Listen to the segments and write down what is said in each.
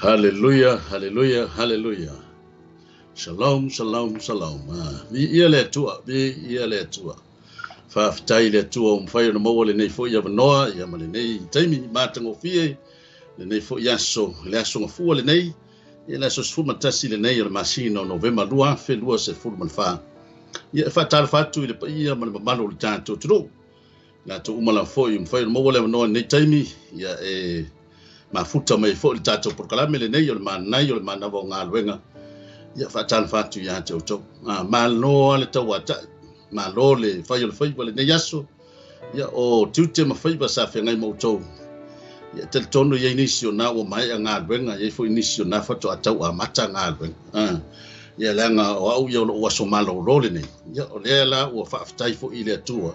Haleluia, haleluia, haleluia. Shalom, shalom, shalom. Viia le Atua, viia le Atua. Faafetai i le Atua ua mafai ona maua lenei foi avanoa ia ma lenei taimi matagofie, lenei foi aso, le aso gafua lenei, ia le aso 11 lenei o le masina o Novema 2024. Ia e faatalofa atu i le paia ma le mamalu o le tatou atunuu. Latou uma lava foi ua mafai ona maua le avanoa i lenei taimi, ia e mafuta mai foi le tatou polokalame lenei o le Manai o le Manava o Galuega. Ia faatalofa atu ia te outou. Malo le tauatai, malo le fai o le faiva lenei aso. Ia o tiute ma faiva sa feagai ma outou. Ia talitonu i ai nisi o na ua maea galuega, i ai foi nisi o na faatoa tau amata galuega. Ia leaga o au ia o lou aso malolo lenei. Ia o lea la ua faafetai foi i le Atua.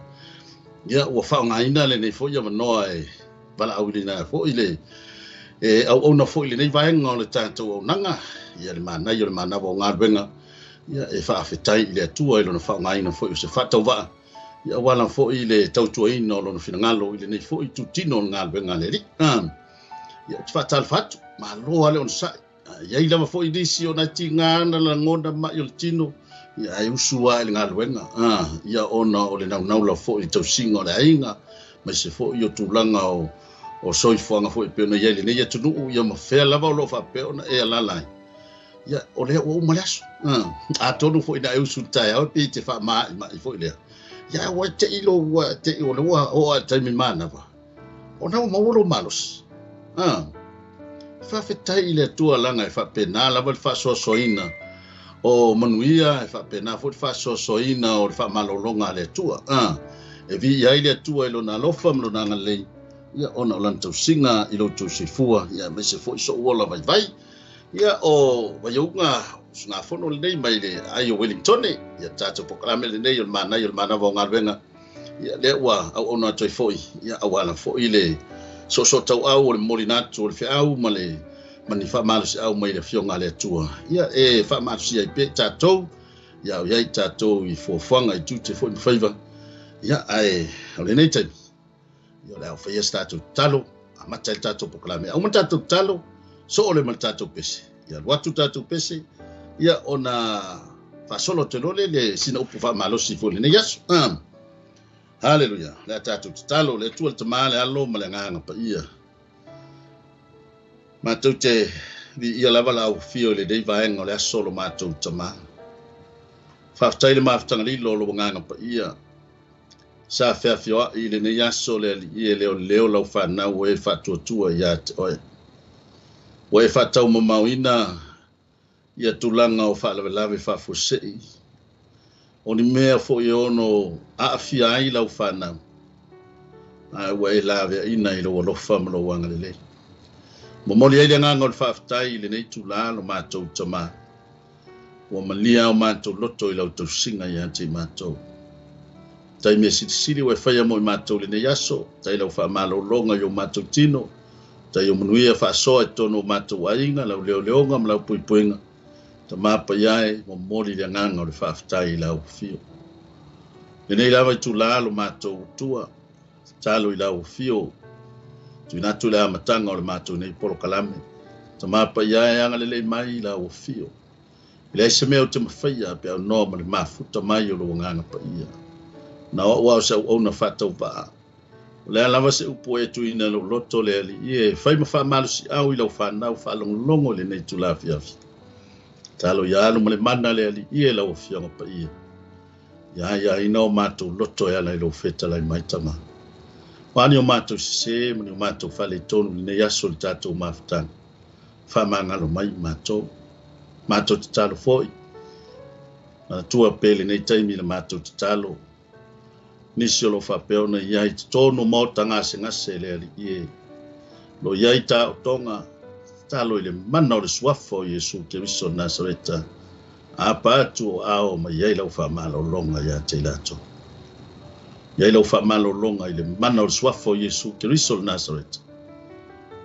Ia ua faaaogaina lenei foi avanoa e valaauina foi le e auauna foi lenei vaega o le tatou auaunaga, ia le Manai o le Manava o Galuega, ia e faafetai i le Atua i lona faaaogaina foi o se faatauvaa, ia aua foi le tautuaina o lona finagalo i lenei foi itutino o le galuega a le Alii. Ia ou te faatalofa atu, malo lava le onosai. I ai lava foi nisi o nai tiga na lagona mai o le tino, ia ai usu lava i le galuega, ia ona o le naunau lava foi i le tausiga o le aiga, aemaise foi o tulaga o soifuaga foi pei ona i ai lenei atunuu, ia ma fea lava o lo o faapea ona e alaala ai. Ia o lea ua uma le aso. Atonu foi na e usu i le taeao pe te faamaimai foi lea. Ia ua te i lo ua te i o le ua o a taimi manava. O na ua maua lou malosi. Faafetai i le Atua leaga e faapena lava le faasoasoaina o manuia, e faapena foi le faasoasoaina o le faamalologa a le Atua. E viia ai le Atua i lona alofa ma lona agalelei, ia ona o lana tausiga i lo outou soifua, ia aemaise foi sou ola vaivai. Ia o Vaiauga usugafono lenei mai le ai o Wellingtone, ia tatou polokalame lenei o le Manai o le Manava o Galuega. Ia lea ua auauna atu ai foi, ia auala foi le soosoo tauau o le momolina atu o le feau ma le ma ni faamalosiau mai le Afioga a le Atua. Ia e faamalosia ai pea i tatou, ia o i ai tatou i fuafuaga i tiute foi ma faiva. Ia ae o lenei taimi, ia o le a faia se tatou tatalo, amata ai le tatou polokalame. Auma tatou tatalo, soo le ma le tatou pese. Ia alu atu tatou pese, ia ona faasolo atu loa le sina upu faamalosi foi lenei aso. Haleluia. Le a tatou tatalo, le Atua le Tama, le Alo ma le Agaga Paia. Matou te viia lava la afio i lenei vaega o le aso o lo matou Tama. Faafetai le mafutaga lilo o lo Agaga Paia. Sa feafioai i lenei aso le Alii e leoleo lau fanau ua e faatuatua ia te oe. Ua e faataumamauina ia tulaga o faalavelave faafuasei. O ni mea foi e ono aafia ai lau fanau. Ae ua e laveaina i lou alofa ma lou agalelei. Momoli ai le agaga o le faafetai i lenei itula lo matou Tama. Ua malia o matou loto i lau tausiga ia te i matou. Taimi e silisili ua e faia mo i matou lenei aso, tai lau faamalologa i o matou tino, tai o manuia faasoa i totonu o matou aiga, lau leoleoga ma lau puipuiga. Tama paia e, momoli le agaga o le faafetai i lau afio. Lenei lava itula lo matou Atua, tatalo i lau afio, tuuina atu le amataga o le matou nei polokalame. Tama paia e, agalelei mai i lau afio. E leai se mea ou te mafaia pe aunoa ma le mafuta mai o lou Agaga Paia. Na o au lava o se auauna faatauvaa. O le a lava se upu e tuuina i lou loto le Alii e fai ma faamalosiau i lau fanau faalogologo i lenei itula afiafi. Tatalo ia alu ma le mana le Alii e lau Afioga Paia. Ia aiaina o matou loto e ala i lou fetalai mai Tama. O a ni o matou sesē ma ni o matou faaletonu i lenei aso i le tatou mafutaga. Faamagalo mai matou. Matou tatalo foi. Manatua pe lenei taimi i le matou tatalo. Nisi o lo o faapea ona i ai totonu o maota gasegase le Alii e. Lo i ai taotoga, tatalo i le mana o le suafa o Iesu Keriso o Nasareta. Apa atu o ao mai ai lau faamalologa ia te i latou. I ai lau faamalologa i le mana o le suafa o Iesu Keriso o Nasareta.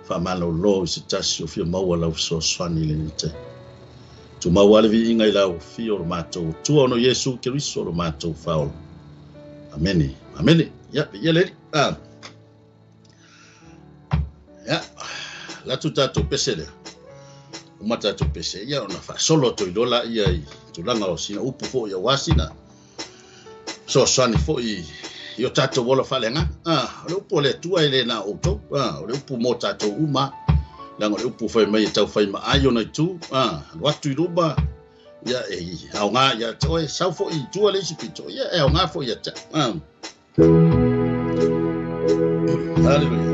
Faamalolo i se tasi o fia maua lau fesoasoani i lenei taimi. Tumau le viiga i lau afio o lo matou Atua ona o Iesu Keriso o lo matou Faaola. Amene. Amene. Ia, ia le ah. Ia, latu tatou pese lea. Uma tatou pese ia ona faasolo atu ai loa laia i tulaga o sina upu foi aua sina fesoasoani foi i o tatou ola faaleagaga. O le upu a le Atua e le na o outou, o le upu mo tatou uma, leaga o le upu fai mai e taufai maai ona itu, alu atu i luma, ia e aoga ia te oe, sau foi i tua le isi pito, ia e aoga foi ia te au. Hallelujah.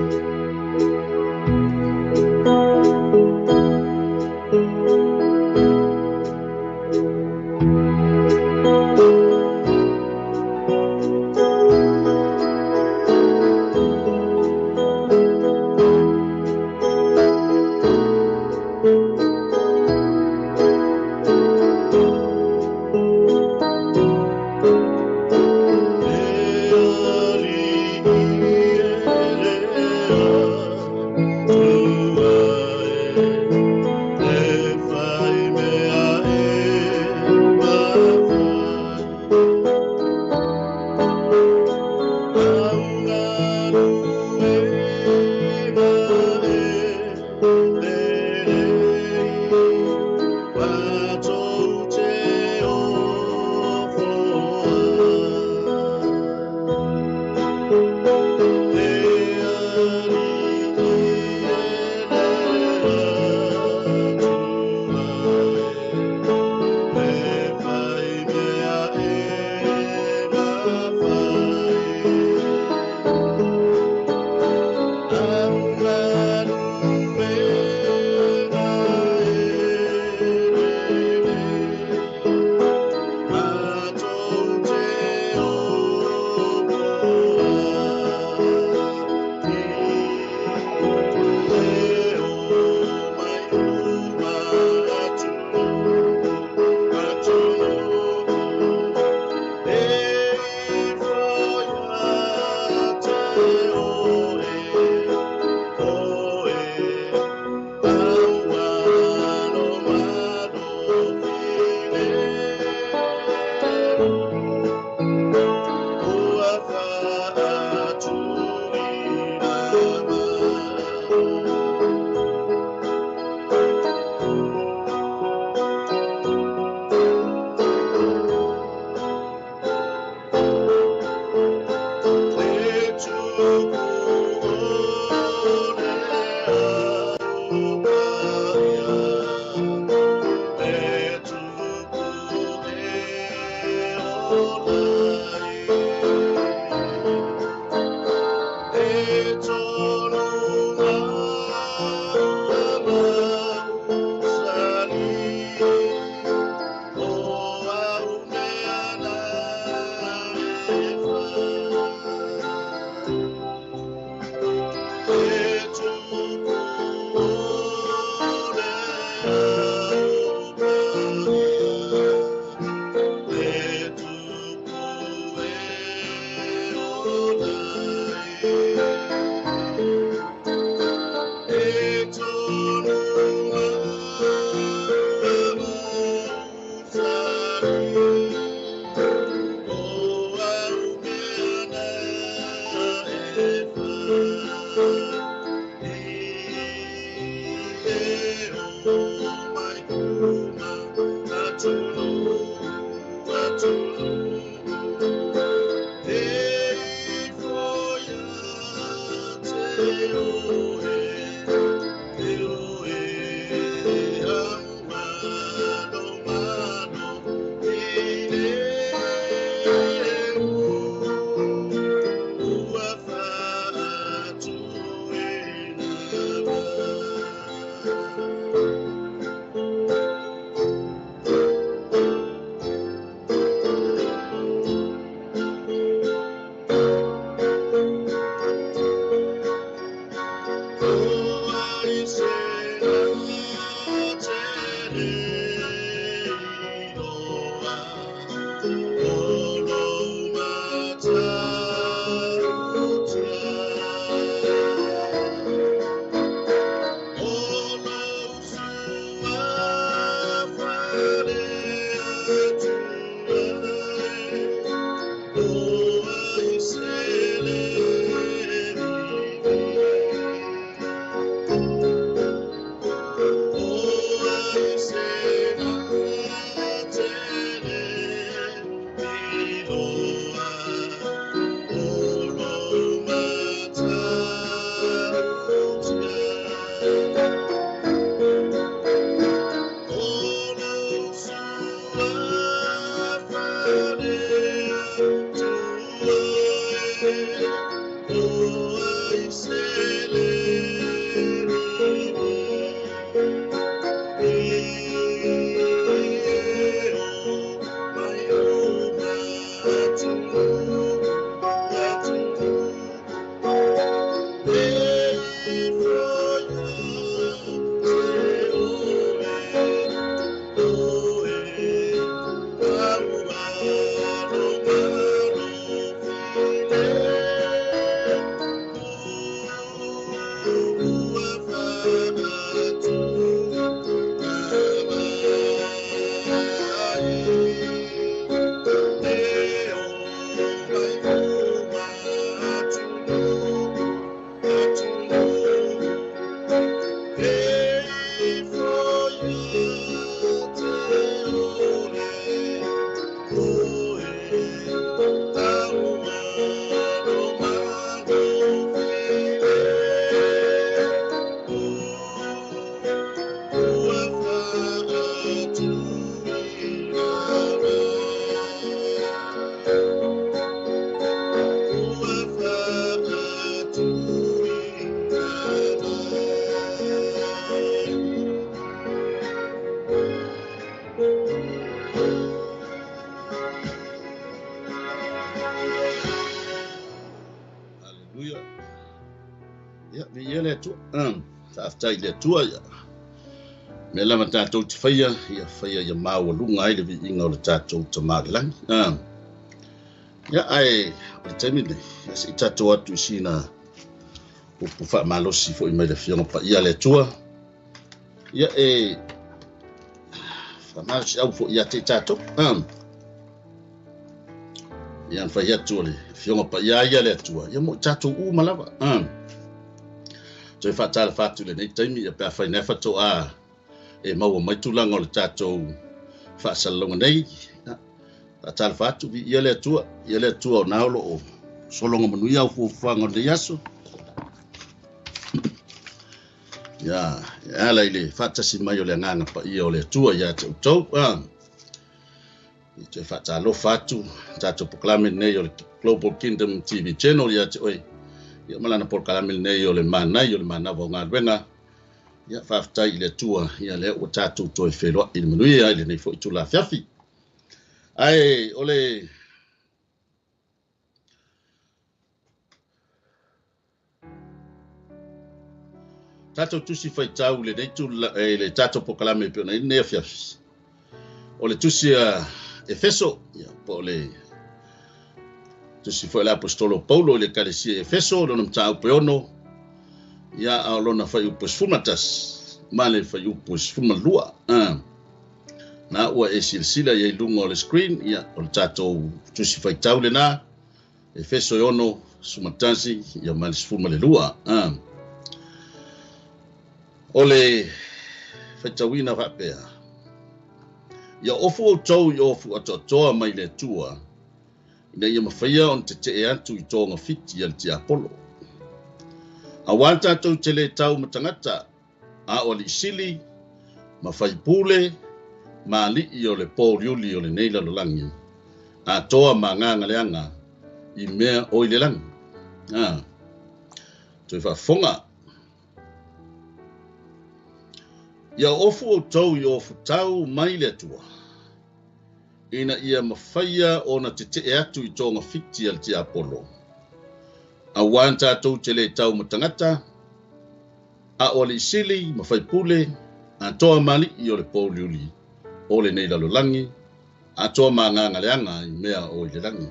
Faafetai i le Atua ia. Mea lava tatou te faia, ia faia ia maualuga ai le viiga o le tatou Tama i le lagi. Ia ae o le taimi lenei, ia se i tatou atu i sina upu faamalosi foi mai le Afioga Paia a le Atua. Ia e faamalosi au foi ia te i tatou. Ia na fai atu o le Afioga Paia ia le Atua, ia mo i tatou uma lava. Toe faatalofa atu i lenei taimi, ia pe afai nei faatoa e maua mai tulaga o le tatou faasalalauga nei. Faatalofa atu, viia le Atua, ia le Atua o na o loo sologa manuia au fuafuaga o lenei aso. Ia, e ala i le faatasi mai o le agaga paia o le Atua ia te outou. I toe faatalofa atu tatou polokalame nei o le Global Kingdom TV Channel ia te oe. Ia ma lana polokalame nei o le manai o le manava o galuega. Ia faafetai i le Atua, ia lea ua tatou toe feloai i le manuia i lenei foi itula afiafi. Ae o le tatou tusi faitau i lenei tula, le tatou polokalame e pei ona i lenei afiafi. O le tusi a Efeso, ia, po o le tusi foi le Apostolo Paulo i le Ekalesia Efeso, lona mataupu e 6, ia a o lona fuaiupu 11, ma le fuaiupu 12. Na ua e silasila i ai luga o le screen, ia, o le tatou tusi faitau lena, Efeso e 6, 11, ia ma le 12. O le faitauina faapea, ia ofu outou i ofu atoatoa mai le Atua, ina ia mafaia ona tetee atu i togafiti a le tiapolo. Aua tatou te le tau ma tagata, a o alii sili, ma faipule, ma alii o le pouliuli o lenei lalolagi, atoa ma agaga leaga i mea o i le lagi. Toe faafofoga. Ia ofu outou i ofutau mai le Atua, ina ia mafaia ona tetee atu i togafiti a le tiapolo. Aua tatou te le tau ma tagata, a o alii sili ma faipule, atoa ma alii o le pouliuli o lenei lalolagi, atoa ma agaga leaga i mea o i le lagi.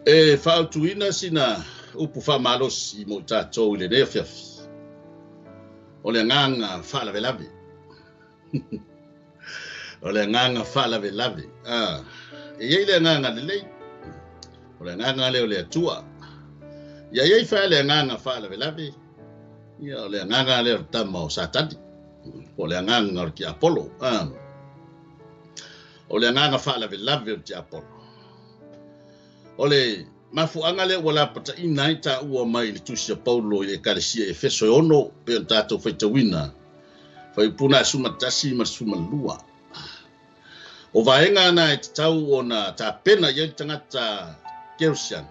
E faautuina sina upu faamalosi mo i tatou i lenei afiafi. O le agaga faalavelave. O le agaga faalavelave. E iai le agaga lelei. O le agaga lea o le Atua. Ia iai fa le agaga faalavelave. Ia o le agaga lea o le tama o Satani. O le agaga o le tiapolo. O le agaga faalavelave o le tiapolo. O le mafuaaga lea ua lapataina ai taua mai le tusi a Paulo i le Ekalesia Efeso e 6, pe ona tatou faitauina, fuaipuna 11 ma le 12. O vaega na e tatau ona tapena i ai le tagata Kerisiano,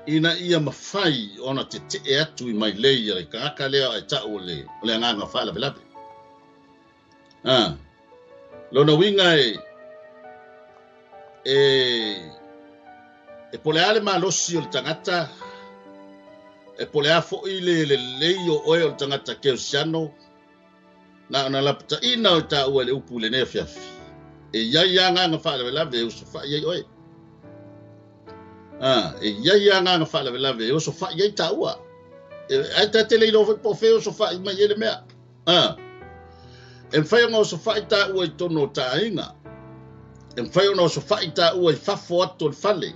ina ia mafai ona tetee atu i mailei a le tagata lea e tau o le agaga faalavelave. Lona uiga e po o le a le malosi o le tagata, e po o le a foi le lelei o oe o le tagata Kerisiano, na ona lapataina o taua i le upu i lenei afiafi, e i ai agaga faalavelave e osofai ai oe. E i ai agaga faalavelave e osofai ai taua. Ai ta te le iloa foi po o fea e osofai mai ai le mea. E mafai ona osofai taua i totonu o taaiga. E mafai ona osofai taua i fafo atu o le fale.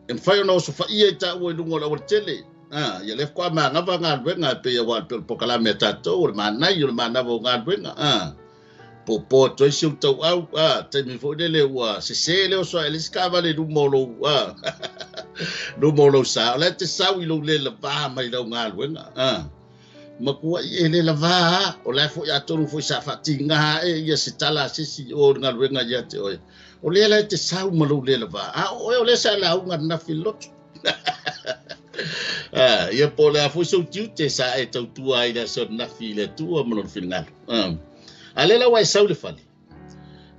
E mafai ona osofaia i taua i luga o le aualatele. Ia lea faatoa manava galuega e pei aua o le polokalame a tatou, o le manai o le manava o galuega. Po atu ai si ou tauau, taimi foi lele ua sese le oso ai le isi taavale i luma o lou, luma o lou sa. O la e te sau i lou le lavā mai lau galuega. Matua i e le lavā, o la e foi atonu foi sa faatiga e ia se tala a se isi o le galuega ia te oe. O lea la e te sau ma lou le lavā. A o oe o lea sa lauga nafi loto. Ia po o le a foi sou tiute sa e tautua ai le aso nafi i le Atua ma lona finagalo. A lea la ua e sau i le fale.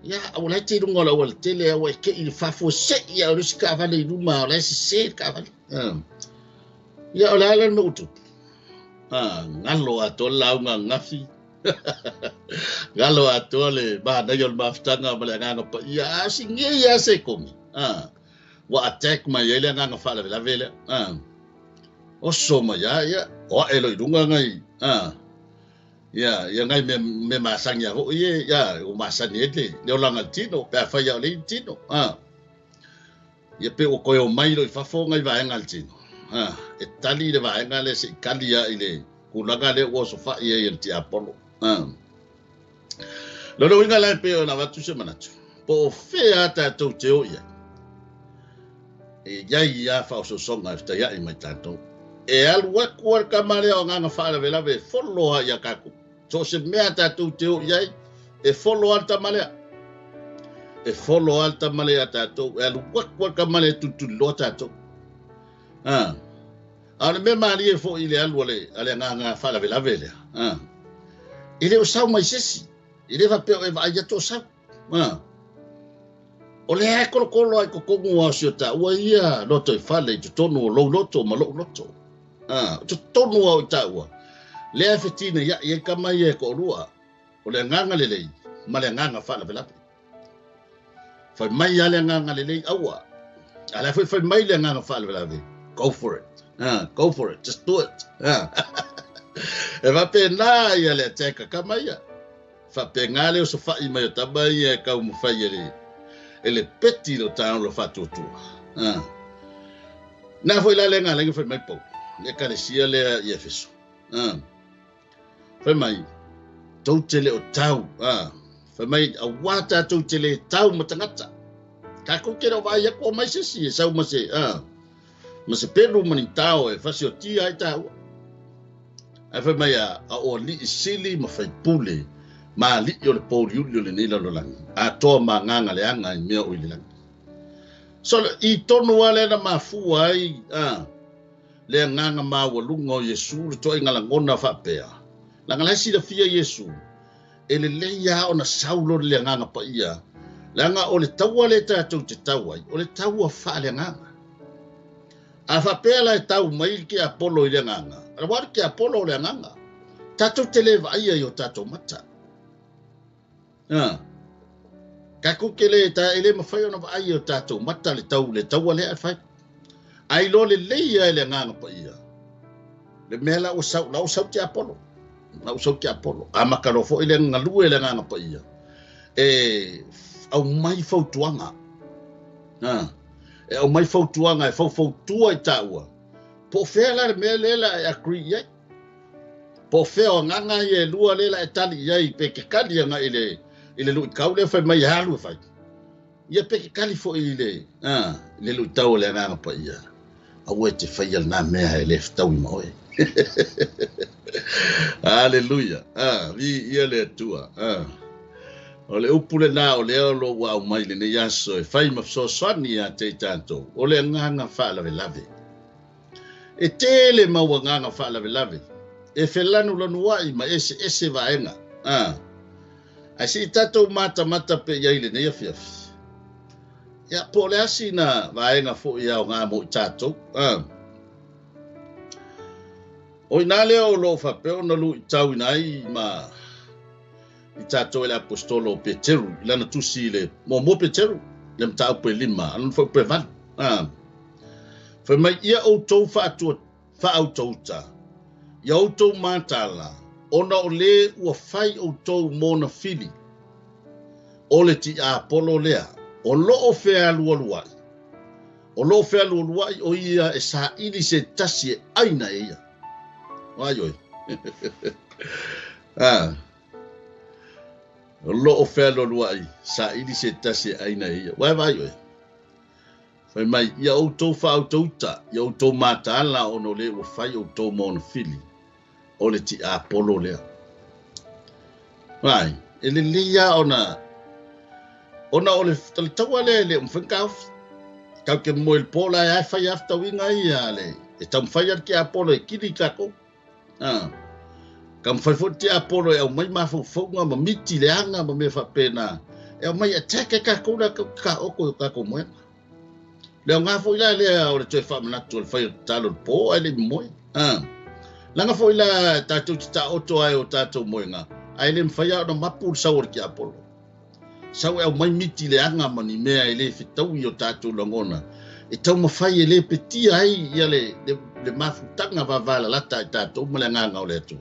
Ia, o la e te i luga o le aualatele, ua e kei i le fafo sei a o le isi taavale i luma, o la e sese le taavale. Ia, o le a la le mea ua tupu? Galo atoa le lauga gafi. Galo atoa le manaia o le mafutaga ma le agaga paia. A si ngei lava se kogi. Ua attack mai ai le agaga faalavelave lea. Oso mai lava, ia, o ae loa i luga ngai, ia, ia ngai mea masani a foi e, ia, ua masani ai le olaga i le tino, pe afai lava o le i le tino. Ia pe ua toe omai loa i fafo ngai vaega a le tino. E tali le vaega lea se i kali lava i le tulaga lea ua osofai ai e le tiapolo. Lona uiga la e pei ona avatu se manatu, po o fea a tatou te o i ai, e i ai lava faaosoosoga e fetaiai mai tatou. E alu atu a le tama lea o agaga faalavelave e folo lava ia tatou. So o se mea a tatou te o i ai, e folo lava le tama lea. E folo lava le tama lea ia tatou. E alu atu a le tama lea e tulituliloa tatou. A o le mea malie foi i le alu a le agaga faalavelave lea, e le o sau mai se isi. E le faapea o e vaai atu o sau. O lea e kolokolo ai totonu o si o taua ia loto i fale i totonu o lou loto ma lou loto. O totonu o i taua. Lea e fetina ia i kama ia e toalua. O le agaga lelei ma le agaga faalavelave. Fai mai a le agaga lelei aua. A lea foi fai mai le agaga faalavelave. Go for it. Go for it. Just do it. E faapena ia le attack a kama ia. Faapena le osofai mai o tama ia e taumafai e le peti lo taolo faatuatua. Na foi la le agaga fai mai Paulo, le ekalesia lea i Efeso. Fai mai, tou te le o tau. Fai mai, auā tatou te le tau ma tagata. Tatou te le o vaai atu o mai se isi e sau ma se, ma se pelu ma ni tao e fasiotia ai taua. Ae fai mai a o alii sili ma faipule ma alii o le pouliuli o lenei lalolagi, atoa ma agaga leaga i mea o i le lagi. So, i tonu lava lea na mafua ai le agaga maualuga o Iesu, le toaiga lagona faapea. Leaga la e silafia Iesu, e lelei lava ona sau loa le agaga paia, leaga o le taua lea tatou te tau ai, o le taua faaleagaga. A faapea la e tau mai le tiapolo i le agaga, aua le tiapolo o le agaga, tatou te le vaaia i o tatou mata. Tatou te le, e le mafai ona vaai i o tatou mata le tau, le taua lea e fai. Ae iloa lelei lava e le agaga paia, le mea la ua sau, la ua sau tiapolo. La ua sau tiapolo. Amata loa foi le galue le agaga paia, e aumai fautuaga. E aumai fautuaga e faufautua i taua. Po o fea la le mea lea la e agree i ai. Po o fea o agaga ia e lua lea la e tali i ai, pe te kali agai i le luitau lea fai mai e alu e fai. Ia pe te kali foi i le luitau o le agaga paia. Aua e te faia lena mea e le fetaui ma oe. Hallelujah. Vi ia le Atua. O le upu lenā o lea o lo o ua aumai i lenei aso e fai ma fesoasoani ia te i tatou, o le agaga faalavelave. E tele mau agaga faalavelave e felanulanuai ma eseese vaega. Ae se i tatou matamata pea i ai i lenei afiafi. Ia, po o le a sina vaega foi e aoga mo i tatou. O i ina lea o lo o faapea ona luitauina ai ma i tatou e le aposetolo o Peteru i lana tusi i le muamua Peteru, le mataupu e 5, a lona fuaiupu e 8. Fai mai, ia outou faautauta, ia outou mataala, ona o le ua fai outou mona fili, o le tiapolo lea, o loo fealualuai, o loo fealualuai o ia e saili se tasi e aina e ia. Ai oi. O loo fealualuai, saili se tasi e aina e ia. Uai vai oi. Fai mai, ia outou faautauta, ia outou mataala ona o le ua fai outou mona fili, o le tiapolo lea. Vai, e lelei lava ona ona o le taua lea e le o mafai ona taofi. Tatou te moe i le po la e ae fai lava fetauiga ia le e taumafai lava le tiapolo e kili i tatou. Taumafai foi le tiapolo e aumai mafaufauga ma miti leaga ma mea faapena. E aumai attack e tatou la taoto i o tatou moega. Le aoga foi la lea o le toe faamanatu o le fai o le tatalo i le po ae le i moe. Leaga foi la tatou te taoto ai o tatou moega, ae le mafai lava ona mapu le sau o le tiapolo. Sau e aumai miti leaga ma ni mea e le fetaui o tatou lagona, e taumafai e le petia ai ia le mafutaga vavalalata i tatou ma le agaga o le Atua.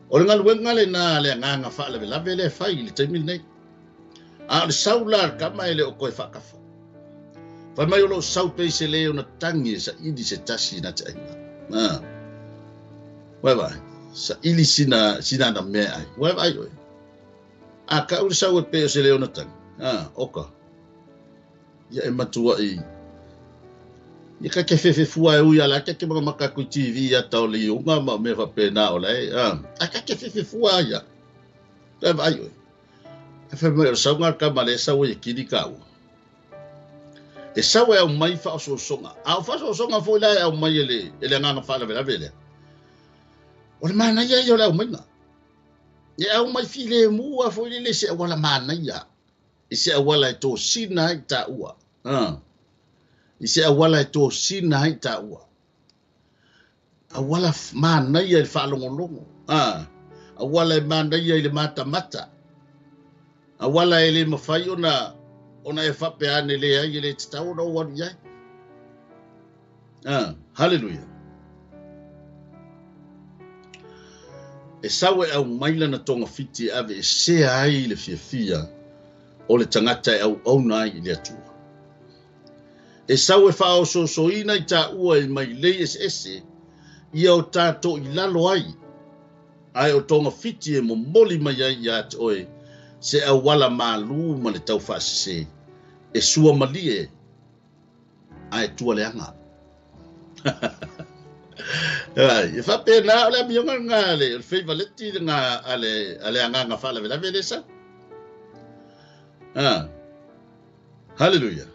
O le galuega lenā le agaga faalavelave lea e fai i le taimi lenei. A o le sau la le kama e le o toe faatafa. Fai mai o loo sau pei se leo na tangi e saili se tasi na te aina. Uai vai, saili sina na mea ai. Uai vai oi. A ka uri sau e pe o se leo na tangi. Oka. Ia e matua i. Ia ka ke fefe fua e ui ala ka ke mga maka kui TV ia tau le iunga ma mea faapena o lae. A ka ke fefe fua ia. Uai vai oi. E fai mai o le sauga le kama le sau e kili ka ua. E sau e aumai faaosoosoga. A o faaosoosoga foi la e aumai e le agaga faalavelave lea. O le manaia ia o le aumaiga. E aumai filemu a foi lele se auala manaia. I se auala e tosina ai taua. I se auala e tosina ai taua. Auala manaia i le faalogologo. Auala e manaia i le matamata. Auala e le mafai ona e faapea ane le ai e le tatau ona ou alu i ai. Hallelujah. E sau e aumai lana togafiti e ave e sea ai le fiafia o le tagata e auauna ai i le Atua. E sau e faaosoosoina i taua i mailei eseese ia o tatou i lalo ai, ae o togafiti e momoli mai ai ia te oe se auala malu ma le taufaasese e sua malie ae tua leaga. E faapena o le amioga lena le feivaleti lena a le agaga faalavelave le sau. Hallelujah.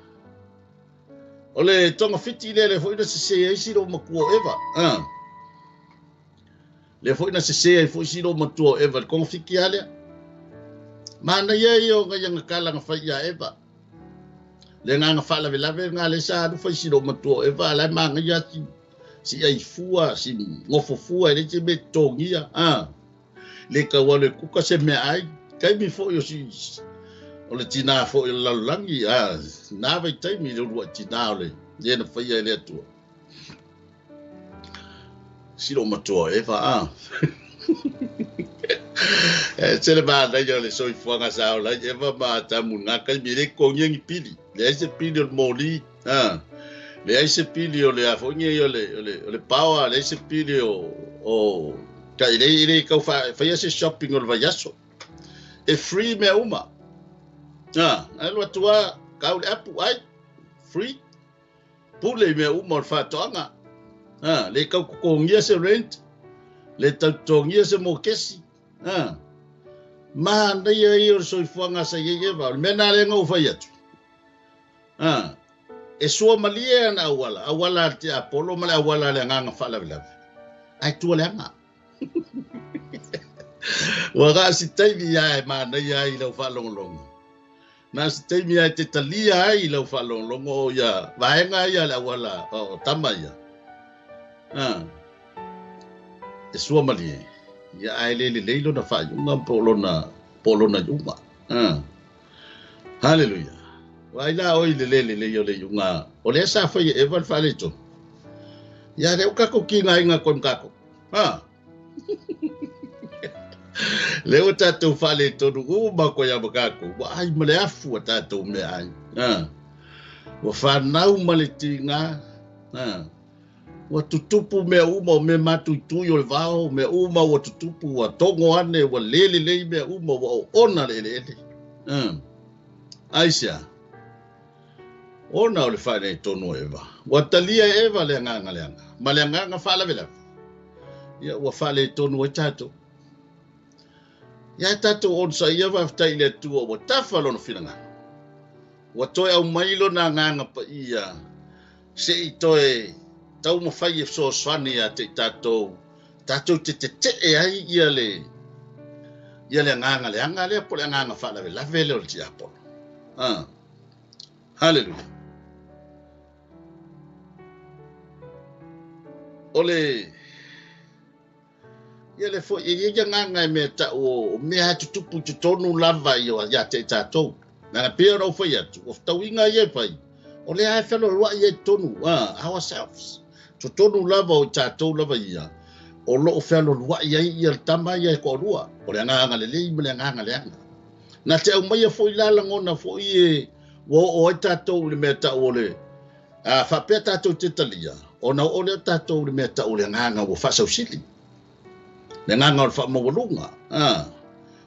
O le togafiti lea le foi na sese ai si lou matua o Eva. Le foi na sese ai foi si lou matua o Eva le togafiti a lea. Manaia ia o ngai aga kala na fai ia Eva. Le agaga faalavelave lena le sa alu fai si lou matua o Eva la e magaia si ai fua, si ngofo fua e le te me totogia. Le tau alu e kuka se mea ai. Taimi foi o si o le tina foi o le lalolagi. Na vai taimi le uluai tina o le le na faia e le Atua. Si lou matua o Eva. E tele manaia o le soifuaga sa ola ai Eva ma Atamu i lena taimi e le totogia ni pili. Leai se pili o le moli. Leai se pili o le a foi nei o le power, leai se pili o ka i le kau faia se shopping o le vaiaso. E free mea uma. Alu atu lava, kau le apu, ai, free. Pule i mea uma o le faatoaga. Le tau totogia se rent, le tau totogia se mokesi. Manaia ia o le soifuaga sa i ai Eva, o le mea lena lea na ou fai atu. E sua malie ana auala, auala a le tiapolo ma le auala a le agaga faalavelave, ae tua leaga. Ua na o si taimi lava e manaia ai i lau faalogologo. Na o si taimi lava e te talia ai i lau faalogologo o ia vaega ia le auala o tama ia. E sua malie, ia ae le lelei lona faaiuga po o lona iuga. Haleluia. Vaai la oi le le lelei o le iuga. O lea sa fai e Eva le faaletonu. Ia lea ua tatou tigaina koe ma tatou. Lea ua tatou faaletonu uma koe ia ma tatou. Ua ai ma le afu a tatou meaai. Ua fanau ma le tiga. Ua tutupu mea uma o mea matuitui o le vao, mea uma ua tutupu, ua togo ane, ua le lelei mea uma, ua oona le eleele. Aisea, ona o le faaletonu o Eva. Ua talia e Eva le agaga leaga, ma le agaga faalavelave. Ia ua faaletonu ai tatou. Ia tatou onosaia faafetai i le Atua ua tafa lona finagalo. Ua toe aumai lona agaga paia se i toe taumafai e fesoasoani ia te i tatou, tatou te tetee ai ia le agaga leaga lea po o le agaga faalavelave lea o le tiapolo. Haleluia. O le ia le foi e i ai agaga e mea tau o mea tutupu i totonu lava ia te i tatou. Nana pei ona ou fai atu, o fetauiga ia e fai, o lea e fealualuai ai totonu, ourselves. Totonu lava o i tatou lava ia, o loo fealualuai ai ia le tama ia e toalua, o le agaga lelei ma le agaga leaga. Na te aumaia foi la lagona foi e ua oo ai tatou i le mea tau o le faapea tatou te talia, ona oo lea tatou i le mea tau o le agaga ua faasausili. Le agaga o le faamaualuga.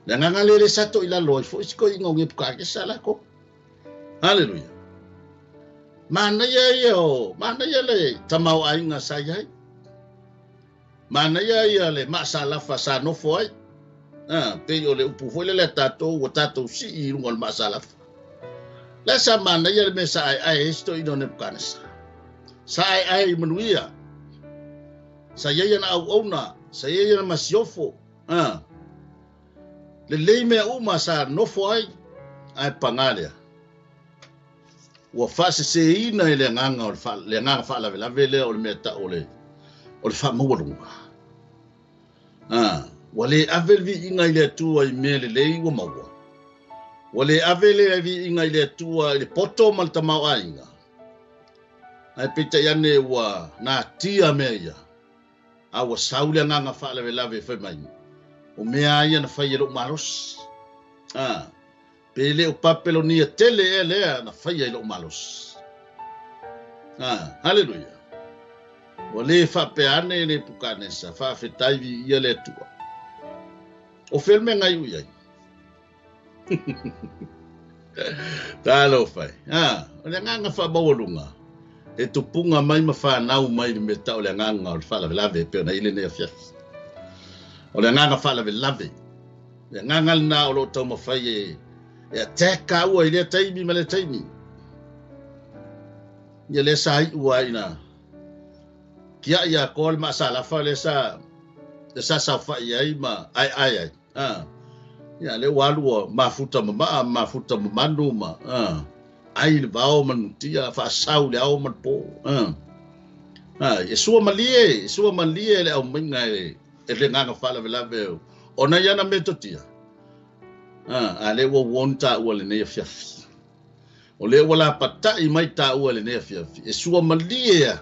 Le agaga lea le sa to'i lalo ai foi si toeaina o Nebukadesa latou. Haleluia. Manaia ia o, manaia le tamaoaiga sa i ai. Manaia ia le maasalafa sa nofo ai. Pei o le upu foi lele a tatou, ua tatou sii i luga o le maasalafa. Le sa manaia le mea sa aeae ai si toeaina o Nebukadesa. Sa aeae i manuia. Sa i ai ana auauna, sa i ai ana masiofo. Lelei mea uma sa nofo ai, ae pagā lea. Ua faaseseina i le agaga o le agaga faalavelave lea o le mea tau o le faamaualuga. Ua le ave le viiga i le Atua i mea lelei ua maua. Ua le ave le viiga i le Atua i le poto ma le tamaoaiga. Ae peitai ane ua natia mea ia. A ua sau le agaga faalavelave e fai mai. O mea ia na fai e lou malosi. Pe le o Papelonia tele ea lea na faia i lou malosi. Haleluia. Ua le faapea ane e Nebukadnesa, faafetai viia le Atua. O fea le mea ngai ui ai. Talofa e. O le agaga faamaualuga, e tupuga mai ma fanau mai le mea tau o le agaga o le faalavelave pei ona i ai lenei afiafi. O le agaga faalavelave, le agaga lena o loo taumafai e attack kaua i lea taimi ma lea taimi. Ia lea sa iu ai ina kiai ia koa le maasalafa lea sa saofai ai ma aeae ai. Ia lea ua alu ua mafuta mamaa, mafuta mamanu ma ai le vao ma le mutia, faasau le ao ma le po. E sua malie le aumaiga e le agaga faalavelave ona ia na metotia. A lea ua uon taua lenei afiafi. O lea ua lapatai mai taua lenei afiafi. E sua malie ia.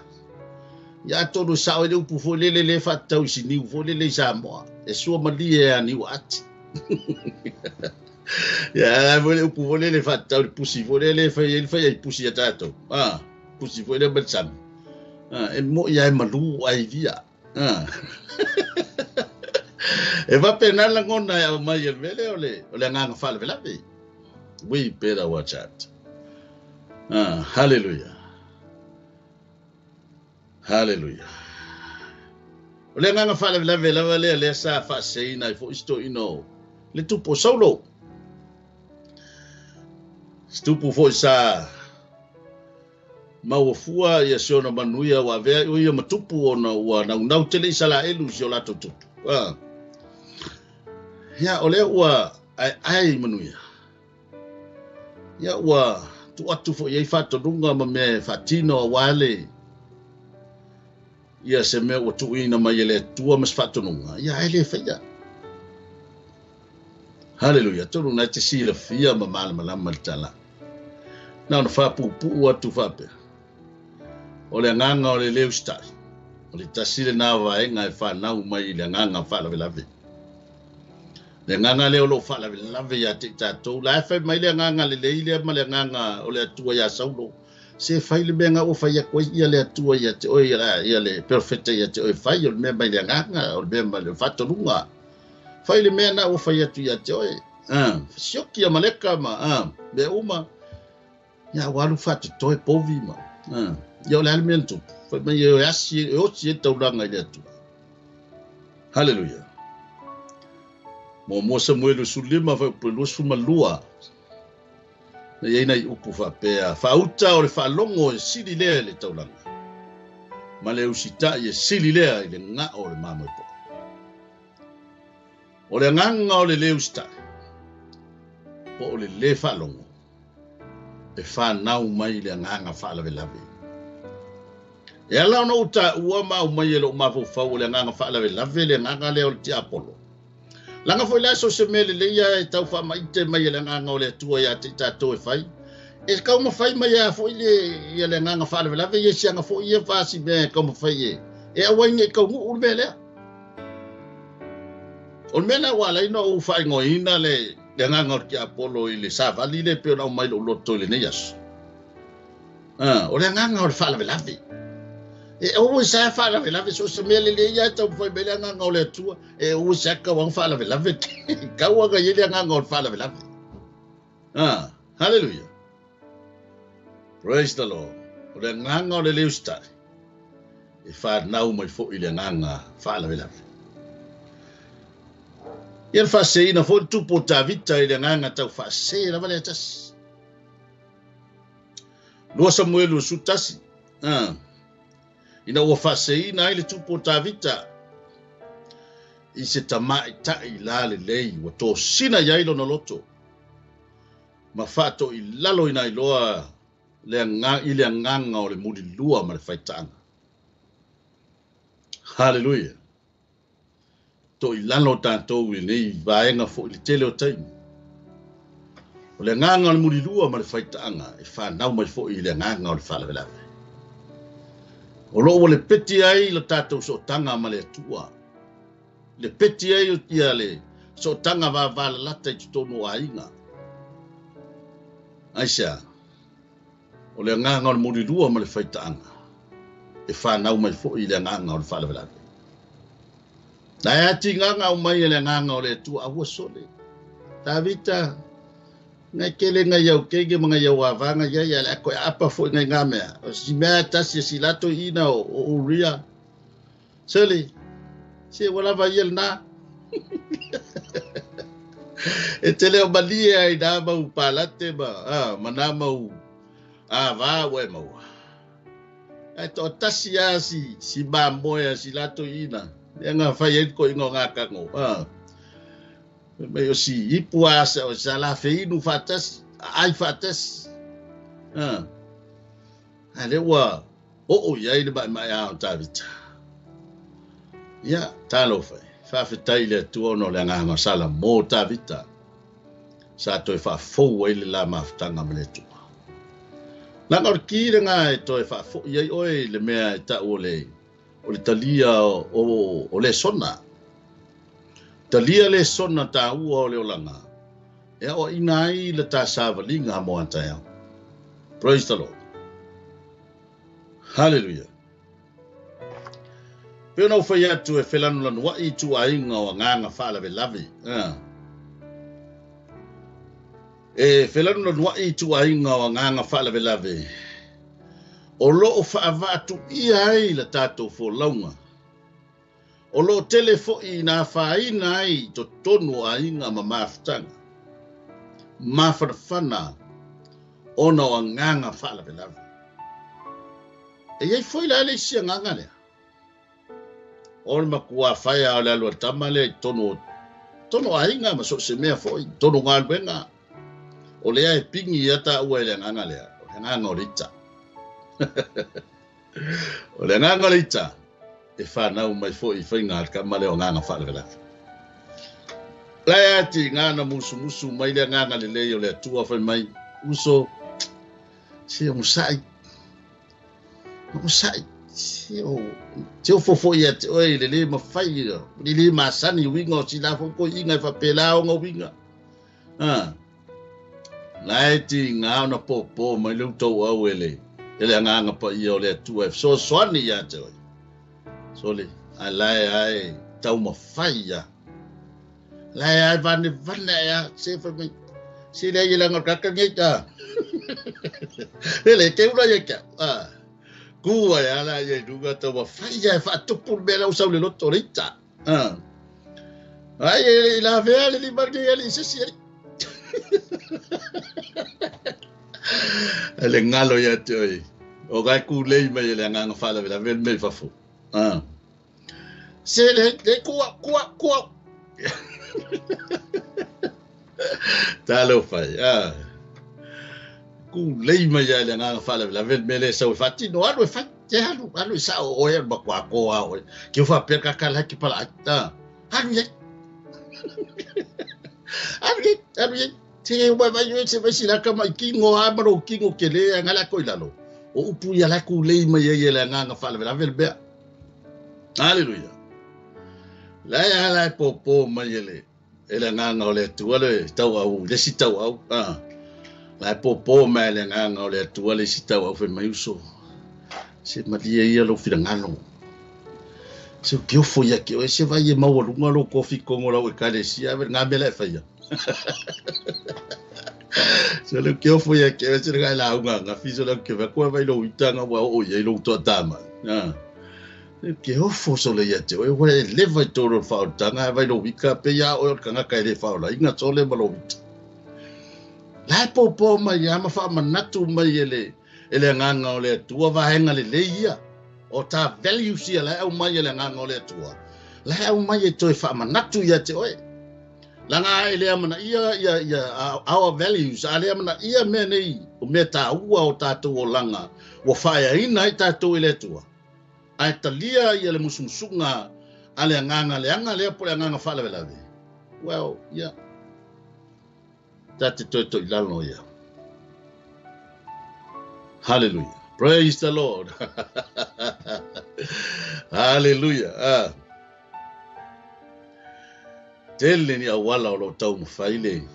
Ia atonu sao i le upu foi lele le faatatau i siniu foi lele i Samoa. E sua malie a niu ati. Ia foi le upu foi lele faatatau i le pusi foi lele fai ai pusi a tatou. Pusi foi lele ma le sami. E moi ai malu ai via. E faapena lagona e aumai e le mea lea o le agaga faalavelave. We better watch out. Hallelujah. Hallelujah. O le agaga faalavelave lava lea lea sa faaseseina ai foi si toeaina o Le tupu o Saulo. Se tupu foi sa maua fua ia si ona manuia ua avea o ia ma tupu ona ua naunau tele Isaraelu i si o latou tupu. Ia o lea ua aeae i manuia. Ia ua tuu atu foi i ai faatonuga ma mea e faatino aua le ia se mea ua tuuina mai e le Atua ma se faatonuga, ia ae le faia. Haleluia, atonu na e te silafia ma malamalama le tala. Na ona faapuupuu atu faapea, o le agaga o le le usitai, o le tasi lena vaega e fanau mai i le agaga faalavelave. Le agaga lea o loo faalavelave ia te i tatou, la e fai mai le agaga lelei lea ma le agaga o le Atua ia Saulo, se fai le mea nga ua fai atu ai ia le Atua ia te oe, ia le perofeta ia te oe, fai o le mea mai le agaga, o le mea mai le faatonuga. Fai le mea na ua fai atu ia te oe. Sioki ia maleka ma mea uma. Ia ua alu faatotoe povi ma. Ia o le a le mea na tupu. Fai mai e asi, e osi e taulaga i le Atua. Haleluia. Muamua Samuelu 15 fai upu 22. Na i ai nai upu faapea, faauta o le faalogo e sili lea i le taulaga, ma le usitai e sili lea i le gao o le mamoepo'o. O le agaga o le le usitai, po o le le faalogo, e fanau mai le agaga faalavelave. E ala ona ou taua ma aumai e lou mafaufau o le agaga faalavelave le agaga lea o le tiapolo. Laga foi le aso se mea lelei ia e tau faamaite mai e le agaga o le Atua ia te i tatou e fai. E taumafai mai lava foi le, ia le agaga faalavelave ia siaga foi ia fasi mea e taumafai e, e aua ai nei taunuu le mea lea. O le mea lea ua ala ai ona ou faaigoaina le, le agaga o le tiapolo i le savali lea e pei ona aumai lou loto i lenei aso. O le agaga o le faalavelave. E aua i sa faalavelave, so o se mea lelei ia e taumafai mai le agaga o le Atua, e aua i sa tau aga faalavelave. Tau aga i ai le agaga o le faalavelave. Hallelujah. Praise the Lord. O le agaga o le le usitai, e fanau mai foi le agaga faalavelave. Ia le faaseseina foi le tupu o Tavita i le agaga tau faasese lava lea tasi. 2 Samuelu 11. Ina ua faaseseina ai le tupu o Tavita i se tamaitai lalelei ua tosina i ai lona loto ma faatoilaloina ai loa le i le agaga o le mulilua ma le faitaaga. Haleluia. Toilalo tatou i lenei vaega foi i le tele o taimi. O le agaga o le mulilua ma le faitaaga e fanau mai foi i le agaga o le faalavelave. O loo ua lepeti ai lo tatou sootaga ma le Atua. Lepeti ai ia le sootaga vavalalata i totonu o aiga. Aisea? O le agaga o le mulilua ma le faitaaga e fanau mai foi i le agaga o le faalavelave. Na e atigaga aumai e le agaga o le Atua, aua sole. Tavita, ngai kele ngai au keike ma ngai au avanga ia ia le ako e apa foi ngai ngā mea. O si mea tasi e si lato i ina o Uria. Sele, se ua lava ia lena. E tele o malie ai nā mau palate ma, ma nā mau ava ua e maua. Ae toatasi lava si, si mamoe a si latou i ina. Lea na fai ai le toeaina o ngā kago. Fai mai o si ipu a sa, o sa la feinu faatasi, aai faatasi. Ae lea ua oo i ai le maemaea o Tavita. Ia, talofa e. Faafetai i le Atua ona o le agaga o Salamo Tavita sa toe faafou ai le la mafutaga ma le Atua. Leaga o le ki lena e toe faafoi ai oe i le mea e tau o le, o le talia o lesona. Talia lesona taua o le olaga e aoaina ai le ta savaliga mo a taeao. Praise the Lord. Hallelujah. Pei ona ou fai atu e felanulanuai ituaiga o agaga faalavelave. E felanulanuai ituaiga o agaga faalavelave o lo o faavaatuia ai la tatou folauga. O loo tele foʻi na afaina ai i totonu o aiga ma mafutaga mafanafana ona o agaga faalavelave. E iai foi la le isi agaga lea. O le matua faia o le alu a le tama lea i totonu o aiga ma so o se mea foi, i totonu o galuega. O lea e pigi ia taua i le agaga lea, o le agaga o le ita. O le agaga o le ita, e whanau mai foi i whainga al ka male o nganga whaalavelave. Lai ati ngana musu musu mai le nganga le lei o le atua whai mai uso se o musai. Musai se o fofo ia te oe le le mawhai le le masani winga o sila foko inga i whapela o ngā winga. Lai ati ngā ona pōpō mai le utau au e le nganga pa ia o le atua e so soani ia te oe. Sole, ai lai ai tau mawhai ia. Lai ai vane vane ia, se whai mai. Se lea i langa kaka ngei ta. Hele, ke ura ia kia. Kua ia la ia dunga tau mawhai ia e whaatupu mea lau sau le loto leita. Ai e la vea le lima ngei ali sesi ali. Le ngalo ia te oi. O gai ku lei mai le nganga whala vela vel mei fafu. Se le kua kua kua. Talo fai. Ku lei mai le nganga whala vela vel mele sau fatino alu e fai. Te alu alu sa o e ma kwa ko a o. Ki fa pe ka kala ki pala. Alu ye. Alu ye, alu ye. Te wa vai ye se vai sila ka mai kingo a maro kingo ke le ngala ko ilalo. O upu ia la ku lei mai ye le nganga whala vela vel bea. Hallelujah. Lai ala popo mai ele. Ele nganga o le atua le tau au, le si tau au. Lai popo mai le nganga o le atua le si tau au fe mai uso. Se malia ia lo whirangalo. Se o kiofo ia ke oe se vai e maua lunga lo kofi kongo lau e kare si a ngā mele e whaia. Se le kiofo ia ke oe se ngai la unga ngā fiso lau ke wha vai lo itanga wa o ia i lo toa tāma. Ke ofo sole ia te oe, e lewa i tōro whaotanga, vai lo wika, pe ia oe o kangaka e le whaola, inga tole ma lo wita. Lai pōpō mai ia, ma whaamanatu mai e le nganga o le atua, vahenga le leia, o tā values ia, lai au mai e le nganga o le atua. Lai au mai e toe whaamanatu ia te oe. Langa e le amana ia, ia, our values, a le amana ia mea nei, o mea tā ua o tātou o langa, ua whaea ina i tātou i le atua. Ai talia ia le musumusunga a le anganga le anga lea po le anganga whaalavelave. Well, yeah. Tā te toi toi lalo ia. Hallelujah. Praise the Lord. Hallelujah. Tele ni awala o lo tau mawhaile.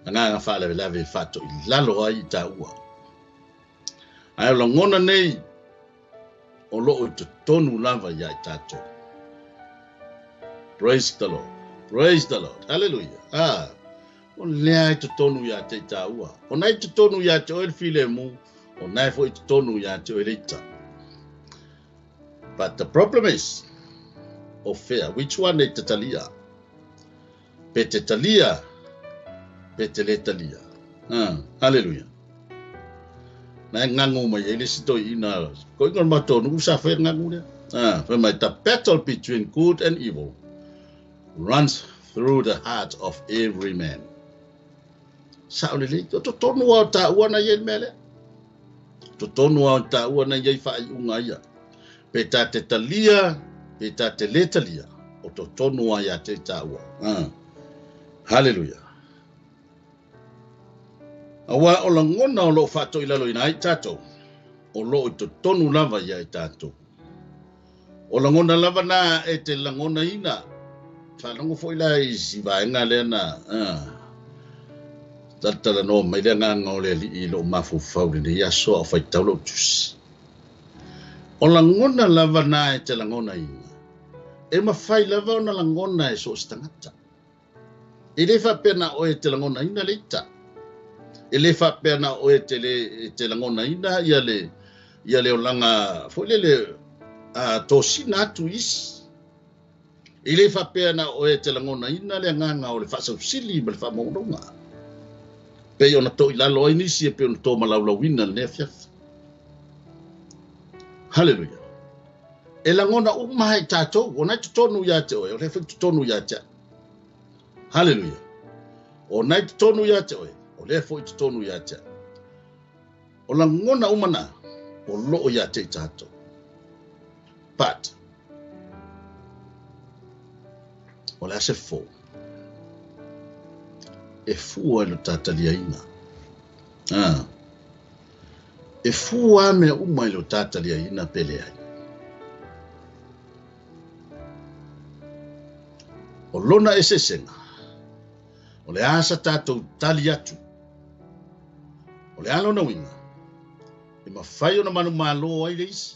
Anganga whaalavelave whato i lalo ai i tā ua. Ai o langona nei o loo i totonu lava ia i tātou. Praise the Lord. Praise the Lord. Hallelujah. O lea i totonu ia te tāua. O nai totonu ia te oe le file mu, o nai fo i totonu ia te oe leita. But the problem is, o whea, which one e te talia? Pe te talia, pe te le talia. Hallelujah. Nai ngangu mai e le sito ina ko inga matonu usa whai ngangu lea. Whai mai, the battle between good and evil runs through the heart of every man. Sao le le, to tonu au tā ua na iei mele. To tonu au tā ua na iei whaai unga ia. Pe tā te talia, pe tā te le talia, o to tonu ai a te tā ua. Hallelujah. Awa o langona o loo whaato i lalo ina ai tātou. O loo i to tonu lava ia i tātou. O langona lava nā e te langona ina. Whalango fo ila i si vaenga lea na. Talatala no mai lea nganga o le li i loo mafu fauli le ia soa o whaitau loo tusi. O langona lava nā e te langona ina. E mawhai lava o na langona e so stangata. E le whapena o e te langona ina le ita. E le whapena o e te langona ina ia le olanga fo le tō sina atu isi. E le faapea na o oe e te lagonaina le agaga o le faasausili ma le faamaualauga. Pei ona toilalo ai nisi e pei ona tomalaulauina lenei afiafi. Haleluia. E lagona uma i tatou, o na i totonu ia te oe, o lea foi totonu ia te au. Haleluia. O na i totonu ia te oe, o lea foi totonu ia te au. O lagona uma na, o loo ia te i tatou. But, o le a se fou? E fua i lo tataliaina. Ah. E fua mea uma i lo tataliaina pe leai. O lona eseesega, o le a sa tatou tali atu. O le a lona uiga, e mafai ona manumalo ai le isi,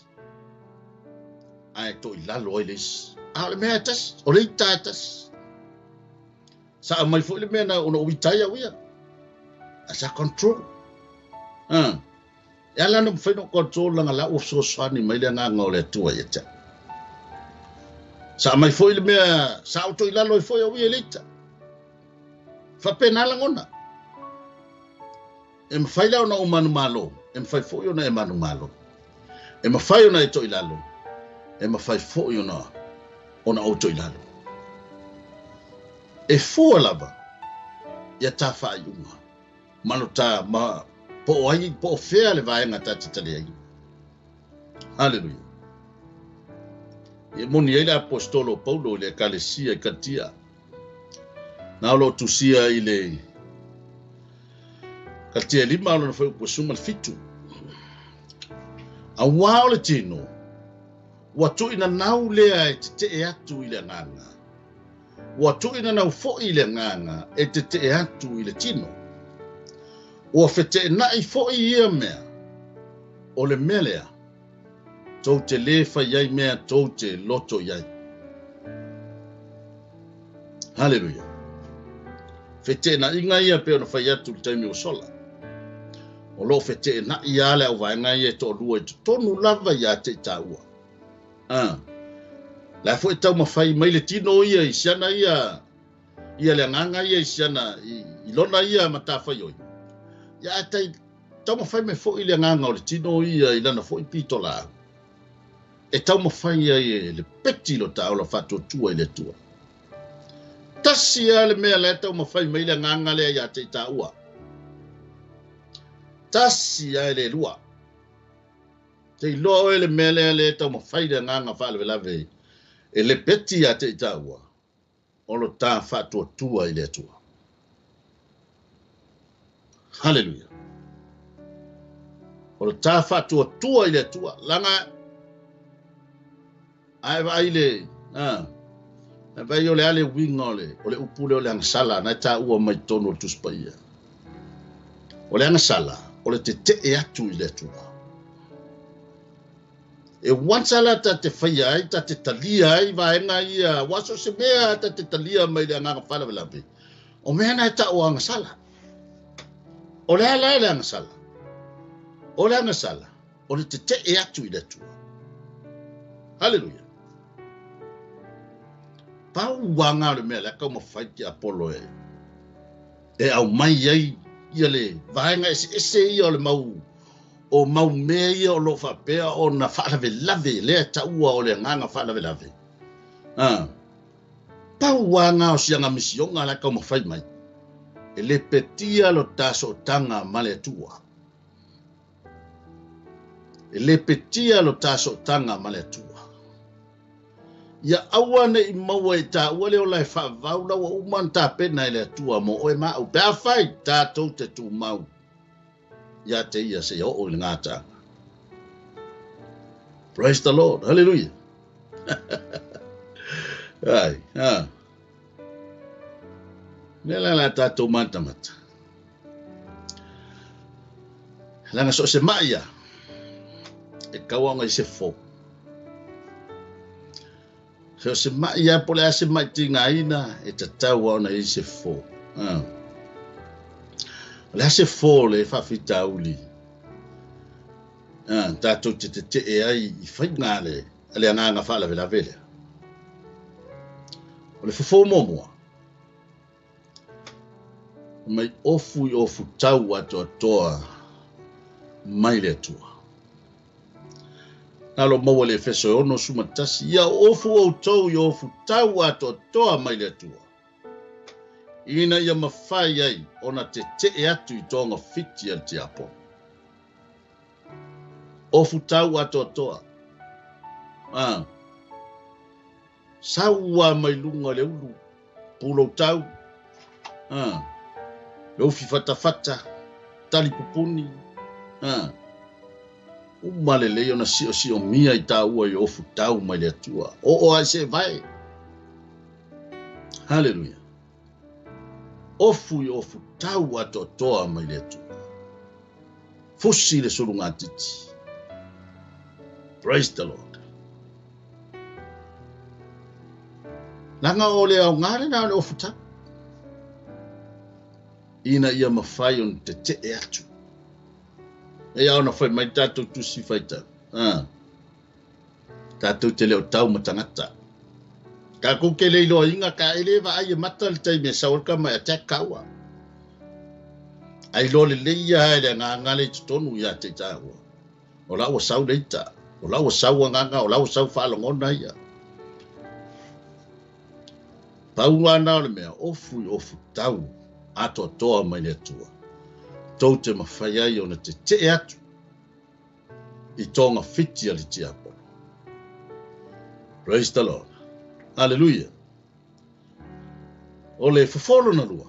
ae toilalo ai le isi. A o le mea e tasi, o le ita e tasi. Sa aumai foi le mea na ona ou ita ai au ia. A sa control. Ah. E ala ona mafai ona control langa la ua fesoasoani mai le agaga o le Atua ia te au. Sa aumai foi le mea sa ou toilalo ai foi au ia i le ita. Faapena lagona. E mafai la ona ou manumalo, e mafai foi ona e manumalo. E mafai ona e toilalo, e mafai foi ona ou toilalo. E fua lava ia ta faaiuga ma lo ta ma po o ai po o fea le vaega ta te tali ai. Haleluia. E moni ai le apostolo Paulo i le ekalesia i Galatia. Na o lo o tusia i le Galatia 5 o lona fuaiupu 17. Auā o le tino, ua tuuinanau lea e tetee atu i le agaga. Ua tuuinanau foi le agaga e tetee atu i le tino. Ua feteenai foi ia mea, o le mea lea, tou te lē fai ai mea tou te loto i ai. Haleluia. Feteenaiga ia pei ona fai atu i le taimi ua sola. O lo o feteenai lava le auvaega ia e toalua i totonu lava ia te i taua. Ah. La foi e taumafai mai le tino ia i siana ia ia le agaga ia i siana i lona ia matafaioi. Ia ae tai taumafai mai foi le agaga o le tino ia i lana foi pitolau. E taumafai ai e le peti lo taola faatuatua i le Atua. Tasi lava le mea la e taumafai mai le agaga lea ia te i taua. Tasi lava e le lua. Te iloa oe le mea lea le taumafai le agaga faalavelave e le peti ia te i taua, o lo ta faatuatua i le Atua. Haleluia. O lo ta faatuatua i le Atua. Langa ae vaai le ae vaai o le a le uiga o le upu lea o le agasala na e taua mai totonu o le Tusi Paia. O le agasala, o le tetee atu i le Atua. E once la ta te faia ai, ta te talia ai vaega ia, ua so se mea ta te talia mai le agaga faalavelave. O mea na e tau agasala. O le ala e le agasala. O le agasala, o le tetee atu i le Atua. Haleluia. Pau anga o le mea lea taumafai te Apolo e aumai ai ia le vaega eseese ia o le mau o mau mea ia o lo o faapea ona faalavelave lea e taua o le agaga faalavelave. Ah. Pau anga o sianga misioga la taumafai mai. E le petia lo ta sootaga ma le Atua. E le petia lo ta sootaga ma le Atua. Ia aua nei maua i taua le ola e faavavau la ua uma ona tapena e le Atua mo oe ma au. Pe afai tatou te tumau ia te ia seia oo i le gataaga. Praise the Lord. Hallelujah. Ai, ah. Mea la la tatou matamata. Leaga so o se mai ia, e tau ona i se fou. So o se mai ia po o le a se mai tigaina, e tatau ona i se fou. Ah. O le a se fou le faafitauli. Ah, tatou te tetee ai i faiga a le agaga faalavelave lea. O le fofo muamua, mai ofu i ofu tau atoatoa mai le Atua. Na lo maua le Efeso e 6:11, ia ofu outou i ofu tau atoatoa mai le Atua, ina ia mafai ai ona tetee atu i toga fiti a le tiapo. Ofu tau atoatoa. Saua mai lunga le ulu, pulou tau, le ufi fatafata, tali pupuni, uma lelei ona siosio mia i tāua i ofu tau mai le Atua. O ai se vai. Hallelujah. Ofu i ofu tau atoatoa mai le Atua. Fusi le sulugatiti. Praise the Lord. Langa o le au ngā na o le ofu tau. Ina ia mawhai on te te e atu. E au na whai mai tātou tusi whaita. Tātou te leo tau matangata. Ka kuke le iloa inga ka ele va ai e mata le taimi e sawaka mai attack kaua. Ai loa le leia hai le ngā le totonu ia te tāua. O lau sau leita. O lau sau nganga, o lau sau whaalongona ia. Paua ana o le mea, ofu i ofu tau atoatoa mai le Atua. Tau te mawhai ai ona te te atu i tōnga fiti a le tiapolo. Praise the Lord. Hallelujah. O le fofolo na lua.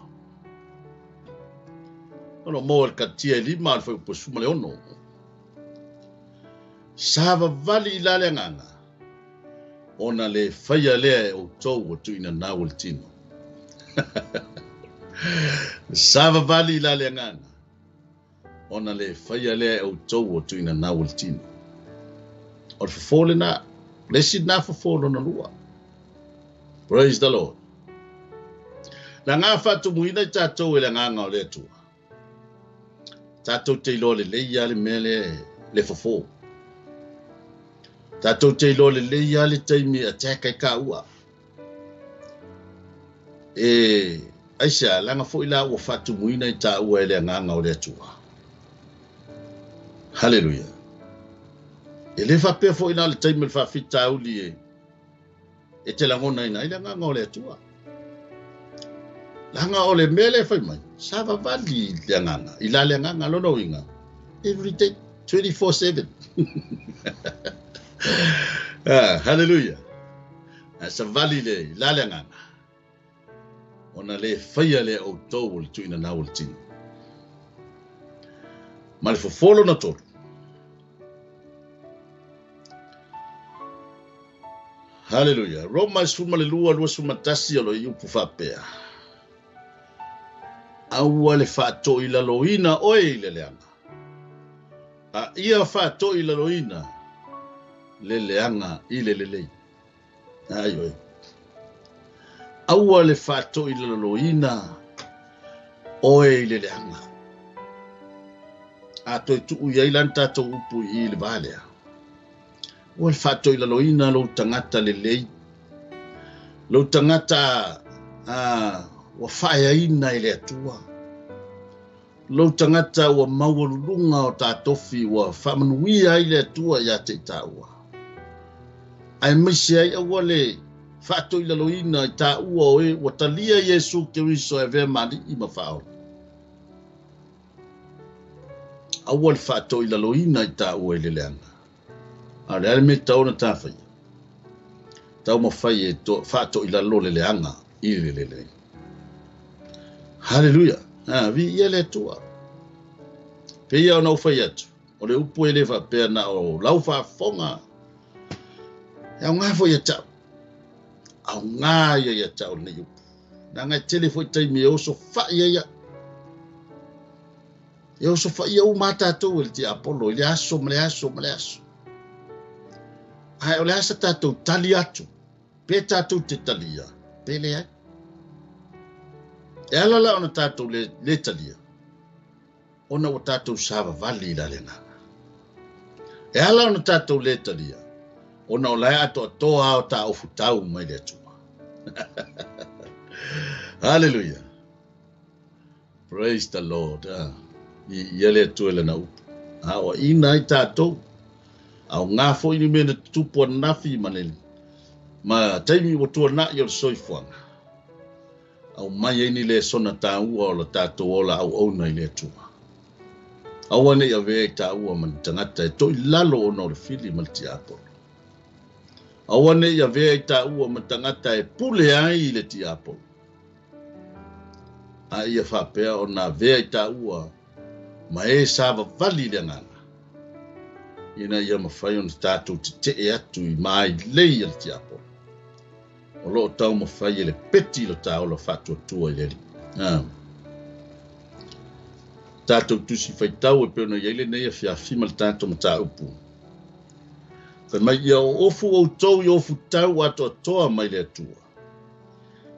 Ono mō el katia e lima al whai suma le ono. Sa vavali i lale nganga. Ona le whaia lea e o tau o tuina nau le tino. Sa vavali i lale nganga. Ona le whaia lea e o tau o tuina nau le tino. O le fofole na, le si na fofolo na lua. Praise the Lord. La ngā whātumuina i tātou e le nganga o le Atua. Tātou te iloa le leia le mea le fofo. Tātou te iloa le leia le taimi attack ai ka ua. E aisa, langa foi la ua whātumuina i tāua e le nganga o le Atua. Hallelujah. E le whapea foi la le taimi le whawhita uli e. E te langona ina, i le nganga o le Atua. Langa o le mele whai mai, sa vavali le nganga, i la le nganga lono inga. Every day, 24/7. Hallelujah. Sa vali le, i la le nganga. Ona le whaia le o tau o le tuina nau o le tino. Ma le fofolo na tolu. Hallelujah. Roma suma le lua, lua suma tasi o lo i upu whapea. Aua le whaatoi laloina oe i le leanga. A ia whaatoi laloina le leanga i le lelei. Ai oi. Aua le whaatoi laloina oe i le leanga. A toi tuu iai lan tātou upu i le valea. Ua le whaatoi laloina lo tangata lelei. Lo tangata ua whaeaina i le Atua. Lo tangata ua maualulunga o tātofi ua whaamanuia i le Atua ia te tāua. Ai maise ai aua le whaatoi laloina i tāua oe ua talia Iesu Keriso e vea mani i mawhaola. Aua le whaatoi laloina i tāua i le leanga. A le ale me tau na tāwhai. Tau mawhai e whaatoi lalo le leanga i le lelei. Hallelujah. Vi ia le Atua. Pe ia o nau whai atu. O le upu e le whapea na o lau whaafonga. E au ngā fo ia tau. Au ngā ia ia tau nei upu. Nā ngai tele fo i taimi e oso whai ia ia. E oso whai ia u mātātou e le te Apollo. I le aso, ma le aso, ma le aso. Ai o le asa tātou tali atu. Pe tātou te talia. Pe le ai. E ala la ona tātou le talia. Ona o tātou savavali i la le nganga. E ala ona tātou le talia. Ona o lae ato atoa o tā ofu tau mai le Atua. Hallelujah. Praise the Lord. Viia le Atua i lana upu. A o ina ai tatou. A o ngā foi ni mea na tutupu ananafi ma le ma taimi ua tuana'i o le soifuaga. Aumai ai ni lesona taua o le tatou ola auauna i le Atua. Aua ne i avea i taua ma ni tagata e toilalo ona o le fili ma le tiapolo. Aua ne i avea i taua ma tagata e pule ai i le tiapolo. A ia faapea ona avea i taua ma e savavali i le agaga, ina ia mafai ona tatou tetee atu i mailei a le tiapolo o loo taumafai e le peti lo ta ola faatuatua i le Alii. Tatou tusi faitau e pei ona i ai lenei afiafi ma le tatou mataupu. Fai mai ia oofu outou i ofutau atoatoa mai le Atua,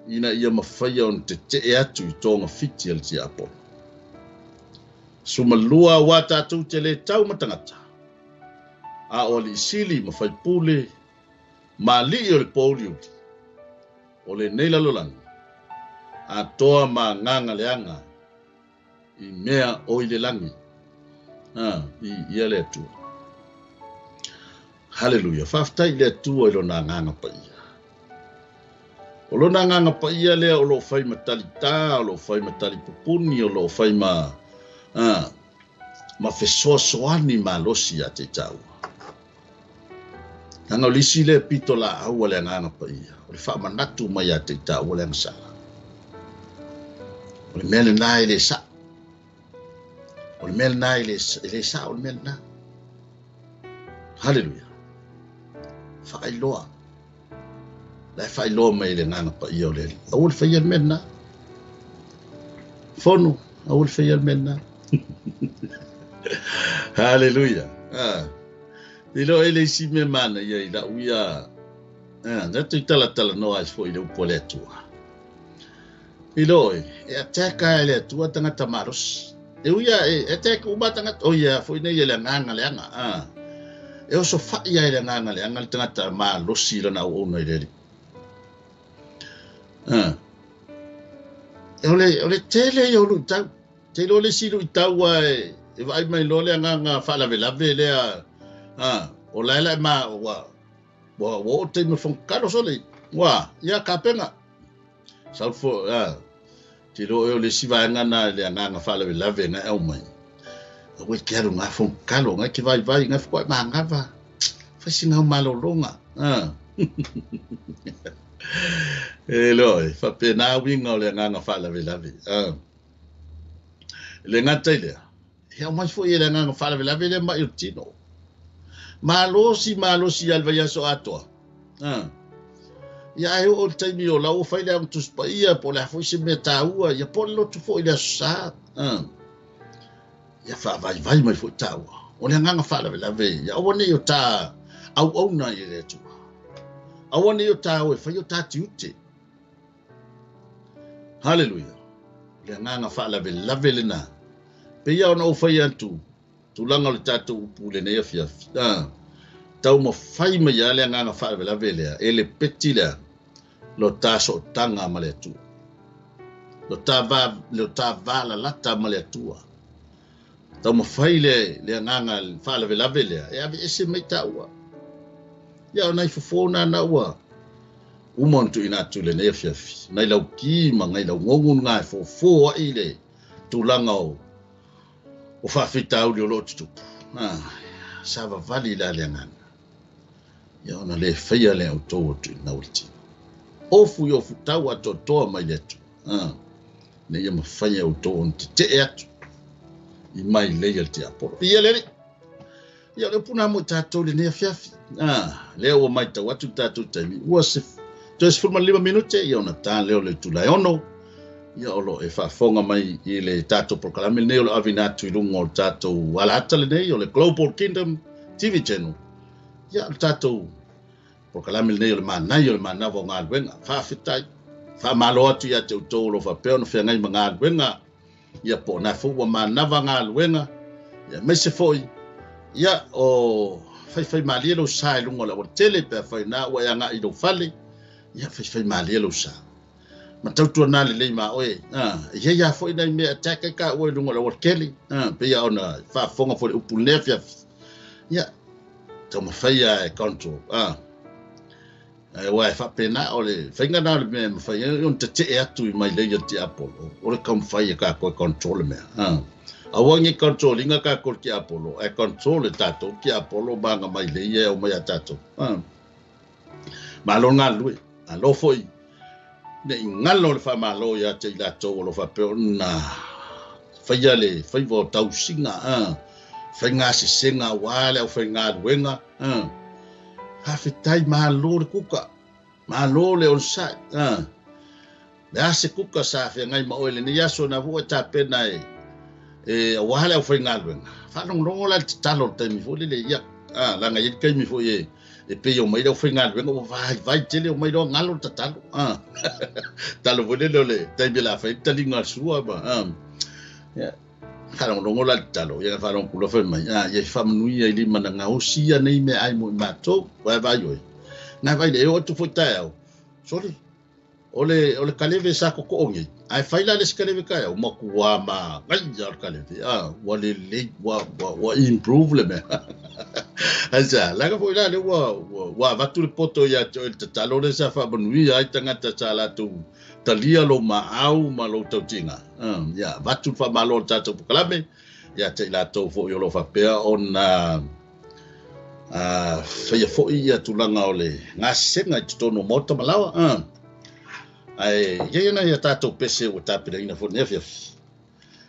ina ia mafaia ona tetee atu i togafiti a le tiapolo. 12 aua tatou te le tau ma tagata, a o alii sili ma faipule ma alii o le pouli o lenei lalolagi, atoa ma agaga leaga i mea o i le lagi. Viia le Atua. Haleluia. Faafetai i le Atua i lona agaga paia. O lona agaga paia lea o loo fai ma talitā, o loo fai ma talipupuni, o loo fai ma ma fesoasoani malosi ia te taua. Leaga o le isi lea pito laau a le agaga paia, o le faamanatu mai ia te taua le agasala. O le mea lena e le sao. O le mea lena e le sao o le mea lena. Haleluia. Faailoa. La e faailoa mai le agaga paia o le Alii. Aua le faia le mea lena. Fono, aua le faia le mea lena. Haleluia. I lo e le isi mea mana ia i lau ia. Na tui talatalanoa ai foi i le upu a le Atua. I lo e attack e le Atua tagata malosi. E uia e attack uma tagata. O ia foi nei e le agaga leaga. E oso fai ai le agaga leaga le tagata malosi lana auauna i le Alii. E o le tele ia o luitau. Te lo le si luitau e vaai mai loa le agaga faalavelave lea. O lae ma ua ua o te me fongkalo sole. Ua ia kapenga. Salfo te lo e o le si vaega na le agaga faalavelave na au mai. Ua ke alu ngā fongkalo ngai ke vai vai ngai fukua mangava. Fai ngau malolonga. E lo e faapena uiga o le agaga faalavelave. Le gata i lea, e aumai foi e le agaga faalavelave lea mai o le tino. Malosi malosi ia le vaiaso atoa. Ia ai o le taimi o lau fai le au tusi paia po o le a foi se mea taua, ia po o le lotu foi le aso Sa. Ia faavaivai mai foi taua. O le agaga faalavelave, ia aua ne i o ta auauna i le Atua. Aua ne i o ta o e fai o ta tiute. Haleluia. Le agaga faalavelave lena. Pe ia ona ou fai atu, tulaga o le tatou upu lenei afiafi. Taumafai mai ia le agaga faalavelave lea, e le peti lea, lo ta sootaga ma le Atua. Lo ta valalata ma le Atua. Taumafai le agaga faalavelave lea, e ave ese mai taua. Ia o nai fofo na ua uma ona tuuina atu i lenei afiafi. Nai lau ki ma ngai lau gogu ngā e fofo ai le tulaga o faafitauli o loo tutupu. Savavali la le agaga. Ia ona le faia le outou o tuuina o le tino. Ofu i ofutau atoatoa mai le Atua. Ina ia mafai e outou ona tetee atu i mai lei a le tiapolo. Ia le Alii. Ia o le upu na mo i tatou lenei afiafi. Lea ua maitau atu le tatou taimi. Ua se toe 15 minute ia ona ta lea o le itula e 6. Ia o lo e faafofoga mai i le tatou polokalame lenei o le avina atu i luga o le tatou alahata lenei o le Global Kingdom TV Channel. Ia o le tatou polokalame lenei o le manaia o le manava o galuega. Faafetai. Faamalo atu ia te outou o lo o faapea ona feagai ma galuega. Ia po o na foi ua manava galuega. Ia aemaise foi ia o faifai malie lou sa i luga o le aualatele pe afai na ua e agai i lou fale. Ia faifaimalie lou sa. Ma tautuana lelei ma oe. E iai lava foi nai mea e attack ai taua i luga o le aualatele. E pei lava ona faafofoga foi i le upu i lenei afiafi. Ia, taumafai lava e control. Aua e faapena, o le faiga lena o le mea e mafai ai ona tetee atu i mailei a le tiapolo, o le taumafai e tatou e control le mea. Aua ne i control ina tatou e le tiapolo, ae control e tatou le tiapolo ma ana mailei ia e aumai ia tatou. Malo le galulue, malo foi ne i galo le faamalo ia te i latou o lo o faapea ona faia le faiva o tausiga, faiga sesega aua le aufaigaluega. Faafetai, malo le kuka, malo le onosai. Le a se kuka sa feagai ma oe i lenei aso na foi e tapena e aua le aufaigaluega. Faalogologo la i le tatalo i le taimi foi lele, ia, leaga e i ai le taimi foi e pei omai le aufaigaluega ua vaivai tele, omai loa galo le tatalo. Tatalo foi lele o le taimi o le a fai le taliga o le sua ma, ia, faalogologo la i le tatalo, ia faalogo atu loa fai mai, ia faamanuia i lima na gaosi ia nei meaai mo i matou. Uae vaai oe, na vaai le e oo atu foi taeao, sole, o le kaleve sa totoo nei, ae fai la le isi kaleve taeao, matua manaia o le kaleve, ua lelei, ua improve le mea. Aisea? Leaga foi la lea ua avatu le poto ia te oe i le tatalo lea sa faamanuia ai tagata sa latou talia lou maau ma lou tautiga. Ia, avatu le faamalo a le tatou polokalame ia te i latou foi o lo o faapea ona faia foi ia tulaga o le gasesega i totonu o maota ma laoa. Ae i ai nai a tatou pese ua tapenaina foi i lenei afiafi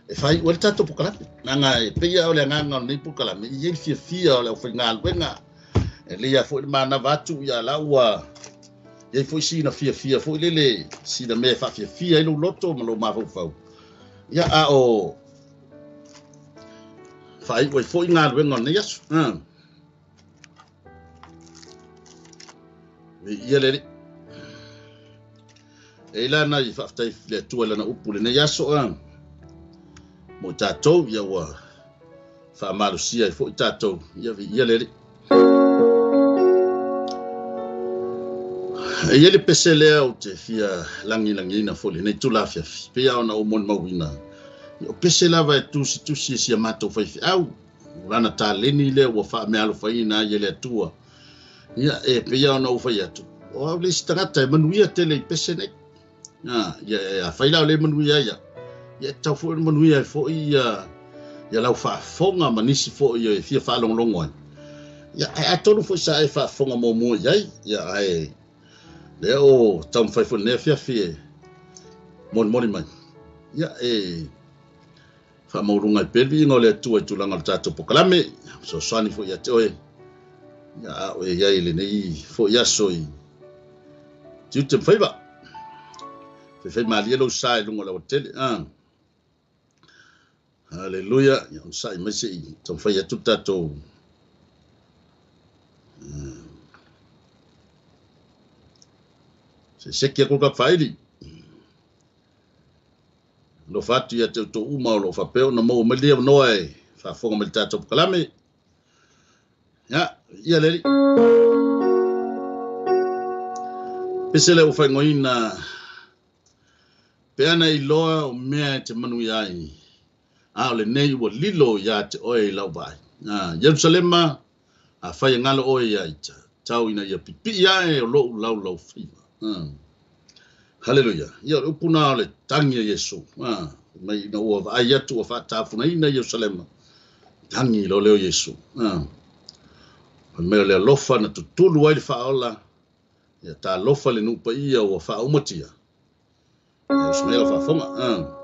e faaiu ai le tatou polokalame. Leaga e pei lava o le agaga o lenei polokalame, e i ai le fiafia o le aufaigaluega, e lelei lava foi le manava atu, ia la ua i ai foi sina fiafia foi lele, sina mea e faafiafia ai lou loto ma lou mafaufau. Ia, a o faaiu ai foi galuega o lenei aso. Viia le Alii. E i la nai faafetai le Atua i lana upu i lenei aso mo i tatou, ia ua faamalosia ai foi tatou, ia viia le Alii. E i ai le pese lea ou te fia lagilagiina foi i lenei itula afiafi, pei lava ona ou molimauina, o pese lava e tusitusi e si a matou faifeau, o lana taleni lea ua faameaalofaina ai e le Atua. Ia, e pei lava ona ou fai atu, o au le isi tagata e manuia tele i pese nei. Ia, afai la o lea e manuia ai au, ia e tatau foi ona manuia ai foi ia lau faafofoga ma nisi foi e fia faalogologo ai. Ia, ae atonu foi sa e faafofoga muamua i ai, ia, ae lea o taumafai foi lenei afiafi e molimoli mai. Ia, e faamaualuga ai pea le viiga o le Atua i tulaga o le tatou polokalame, fesoasoani foi ia te oe, ia a o e i ai i lenei foi aso i tiute ma faiva. Faifaimalie lou sa i luga o le aualatele. Haleluia. Ia onosai mai se i taumafai atu le tatou se seki atu le tatou faili. Alofa atu ia te outou uma o lo o faapea ona maua mai lenei avanoa e faafofoga mai i le tatou polokalame. Ia, ia le Alii. Pese lea ua faaigoaina pe ana iloa o mea e te manuia ai, a o lenei ua lilo ia te oe i lau vaai. Ierusalema, afai e galo oe ia ita, tau ina ia pipii ae o lou laulaufaiva. Haleluia. Ia, o le upu na o le tagi a Iesu. Mai ina ua vaai atu ua faatafunaina Ierusalema, tagi loa lea o Iesu. Fai mai o le alofa na tutulu ai le faaola, ia talofa le nuu paia ua faaumatia. Ia usu mai lau faafofoga.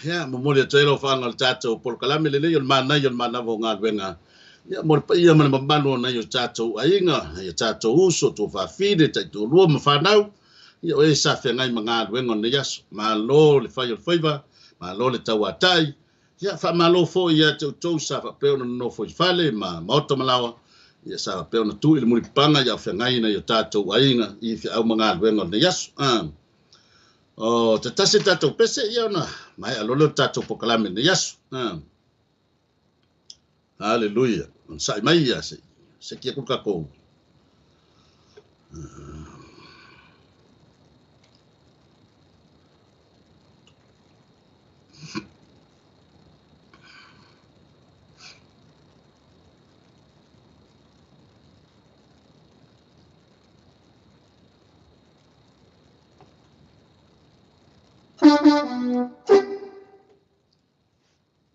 Ia momoli atu ai lau whaanga le tātou polokalame lelei o le manai o le manawa o galuega. Ia mo le paia ma le mamalu o nai o tātou aiga, ia tātou uso, tō whawhine, taitolua ma whanau. Ia o e sa whengai ma galuega o nei aso. Malo le whai o le whaiva, malo le tauatai. Ia wha malo fo ia te utou sa whapeo na nofo i whale ma maota malawa. Ia sa whapeo na tui le muripanga ia whengai na i o tātou aiga i whiau ma galuega o nei aso. O te tasi tātou pese ia ona mai alolo tātou pokalame nei aso. Hallelujah. Sai mai ia se se kia kuka kou.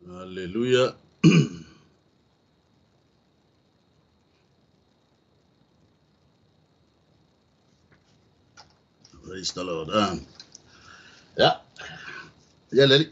Hallelujah. Praise the Lord. Yeah. Yeah, Lily.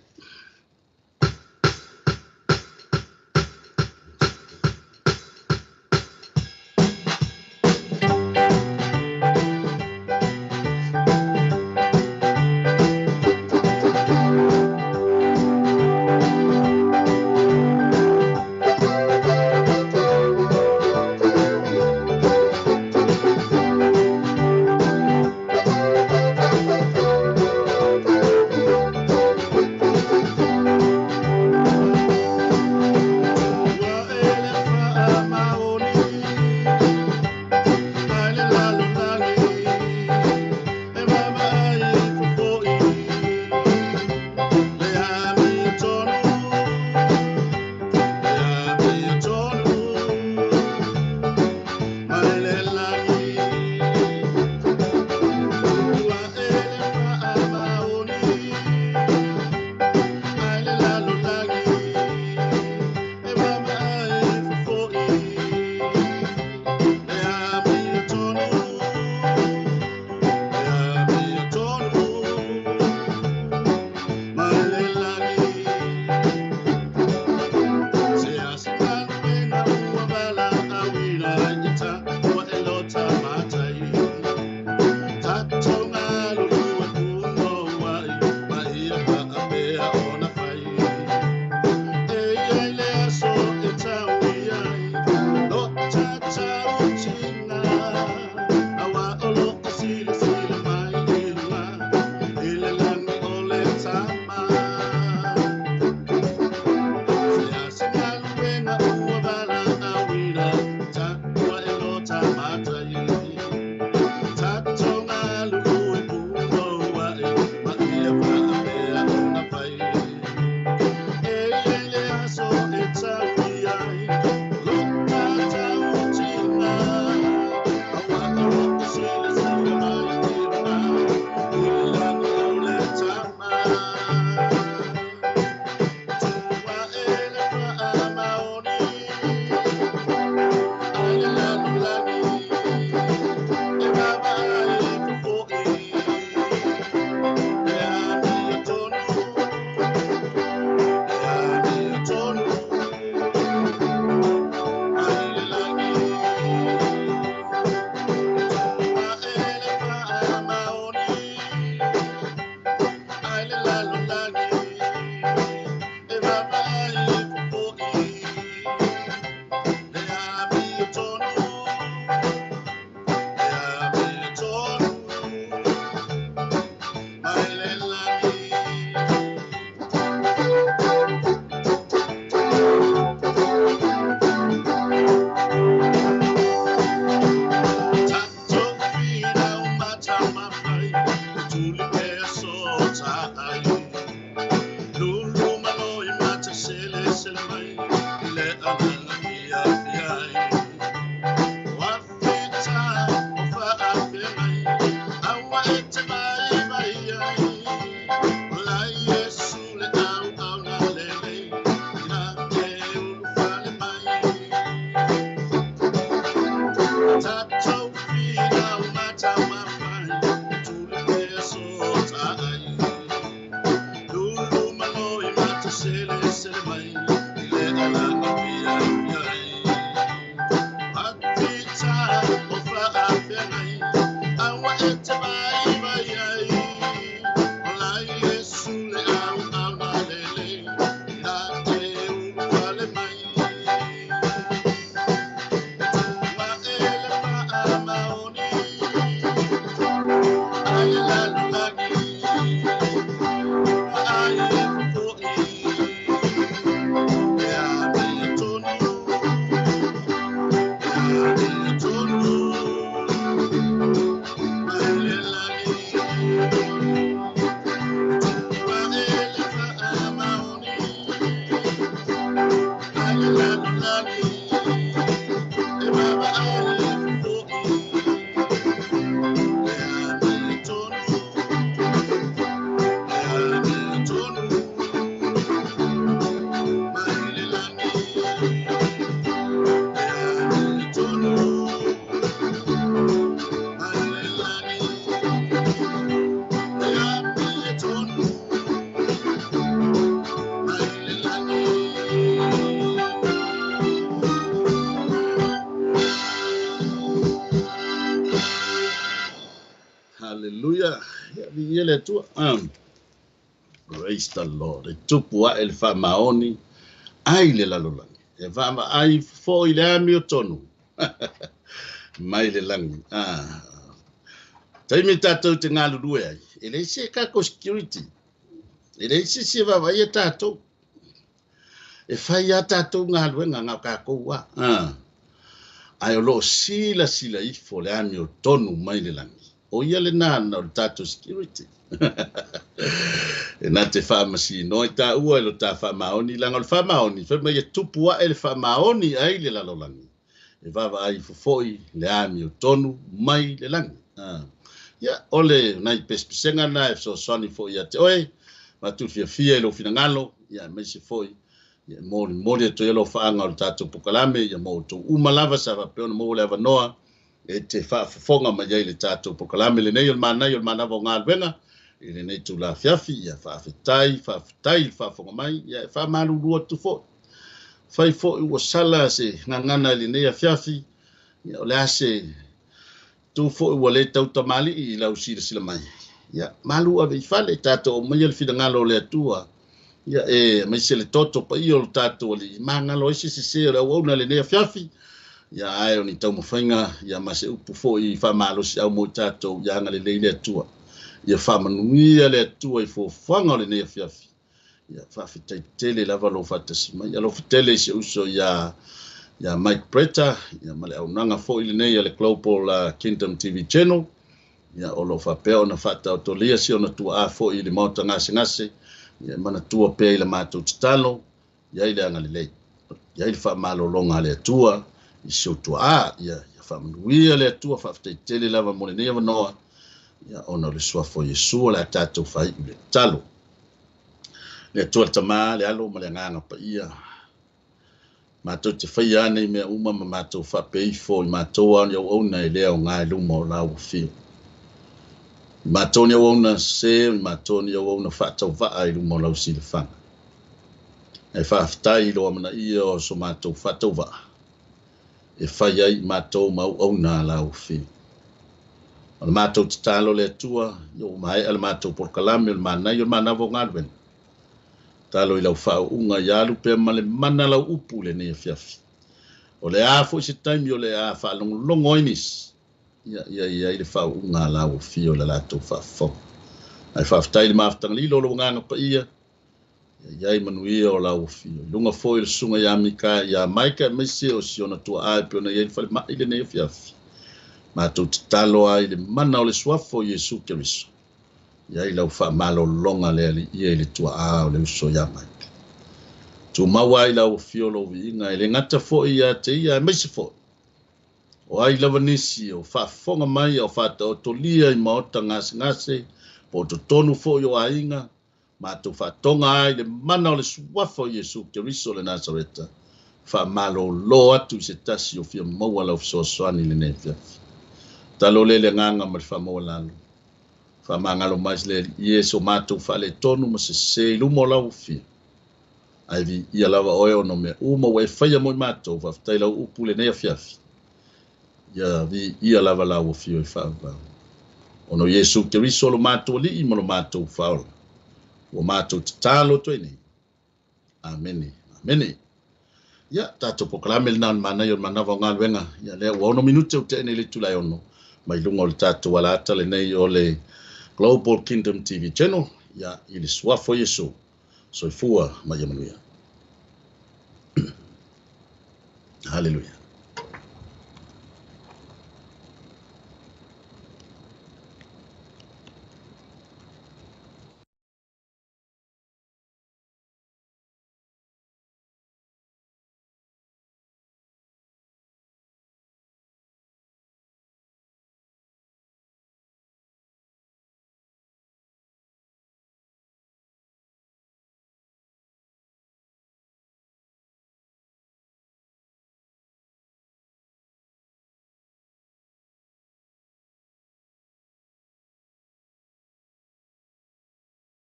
Praise the Lord. E tupu ae le faamaoni ai le lalolagi. E vaavaai foi le amiotonu mai le lagi. Taimi tatou te galulue ai, e leai se tatou security. E leai se isi e vaavaai e tatou. E fai a tatou galuega na o tatou a. Ae o loo silasila ifo le amiotonu mai le lagi. O ia lena na o le tatou security. E na te faamasinoa i taua i lo ta faamaoni, leaga o le faamaoni, fai mai e tupu ae le faamaoni ai le lalolagi. E vaavaai fofo'i le amiotonu mai le lagi. Ia, o le nai pesepesega na e fesoasoani fo'i ia te oe, matou fiafia i lou finagalo, ia aemaise fo'i, ia molimoli atu ai alofaaga o le tatou polokalame, ia mo outou uma lava sa faapea ona maua le avanoa, e te faafofoga mai ai le tatou polokalame lenei o le manaia o le manava o galuega, i lenei tulafiafi, ia faafetai, faafetai le faafofoga mai, ia e faamalulu atu fo'i. Fai fo'i ua sala se gagana i lenei afiafi, ia o le a se tu fo'i ua le tautamalii i lau silasila mai. Ia malu ave i fale, tatou aumaia le finagalo o le Atua, ia e aemaise le toto paia o le tatou alii, magalo ai se sese o le auauna i lenei afiafi, ia ae o ni taumafaiga, ia ma se upu fo'i faamalosiau mo i tatou, ia agalelei le Atua. Ia faamanuia le Atua i fuafuaga o lenei afiafi. Ia faafetai tele lava lou faatasi mai. Alofa tele i si uso ia Mike Preta, ia ma le auaunaga foi lenei a le Global Kingdom TV Channel. Ia o loo faapea ona faataotolia si ona tuaa foi i le maota gasegase, ia manatua pea i le matou tatalo, ia i le agalelei. Ia i le faamalologa a le Atua i si ou tuaa, ia faamanuia le Atua, faafetai tele lava mo lenei avanoa. Ia ona o le suafa o Iesu o le a tatou faaiu le tatalo. Le Atua le Tama, le Alo ma le Agaga Paia. Matou te faia ane i mea uma ma matou faapeifo i matou ao ni auauna e le aoga i luma o lau afio. I matou ni auauna sese, i matou ni auauna faatauvaa i luma o lau silafaga. E faafetai i lou amanaia o so matou faatauvaa, e fai ai i matou ma auauna a lau afio. O le matou tatalo le Atua, ia ua maea le matou polokalame o le manaia o le manava o galuega. Talo i lau faauuga ia alu pea ma le mana lau upu lenei afiafi. O le a foi se taimi o le a faalogologo ai nisi, ia ia i ai le faauuga a lau afio i le latou faafofoga. Ae faafetai i le mafutaga lilo o lou agaga paia, ia i ai manuia o lau afio. I luga foi o le susuga ia Mika, ia Maika aemaise o si ona tuaa e pei ona i ai le falemai lenei afiafi. Matou tatalo ai le mana o le suafa o Iesu Keriso. Ia i lau faamalologa le aliia i le tuaa o le uso ia Maika. Tumau ai lau afio lou viiga e le gata foi ia te ia aemaise foi o ai lava nisi o faafofoga mai a o faataotolia i maota gasegase po o totonu foi o aiga, matou faatoga ai le mana o le suafa o Iesu Keriso o le Nasareta, faamalolo atu i se tasi o fia maua lau fesoasoani i lenei afiafi. Talo le le agaga ma le faamaualalo. Faamagalo mai le Alii e so matou faaletonu ma sese i luma o lau afio. Ae viia lava oe ona o mea uma ua e faia mo i matou, faafetai lau upu i lenei afiafi. Ia viia lava lau afio e faavavau. Ona o Iesu Keriso lo matou Alii ma lo matou Faaola, ua matou tatalo atu ai nei. Amene. Amene. Ia, tatou polokalame lena o le manaia o le manava o galuega. Ia, lea ua 6 minute ua tea nei le itula e 6 mai luga o le tatou alaata lenei o le Global Kingdom TV Channel. Ia, i le suafa o Iesu. Soifua ma ia manuia. Haleluia.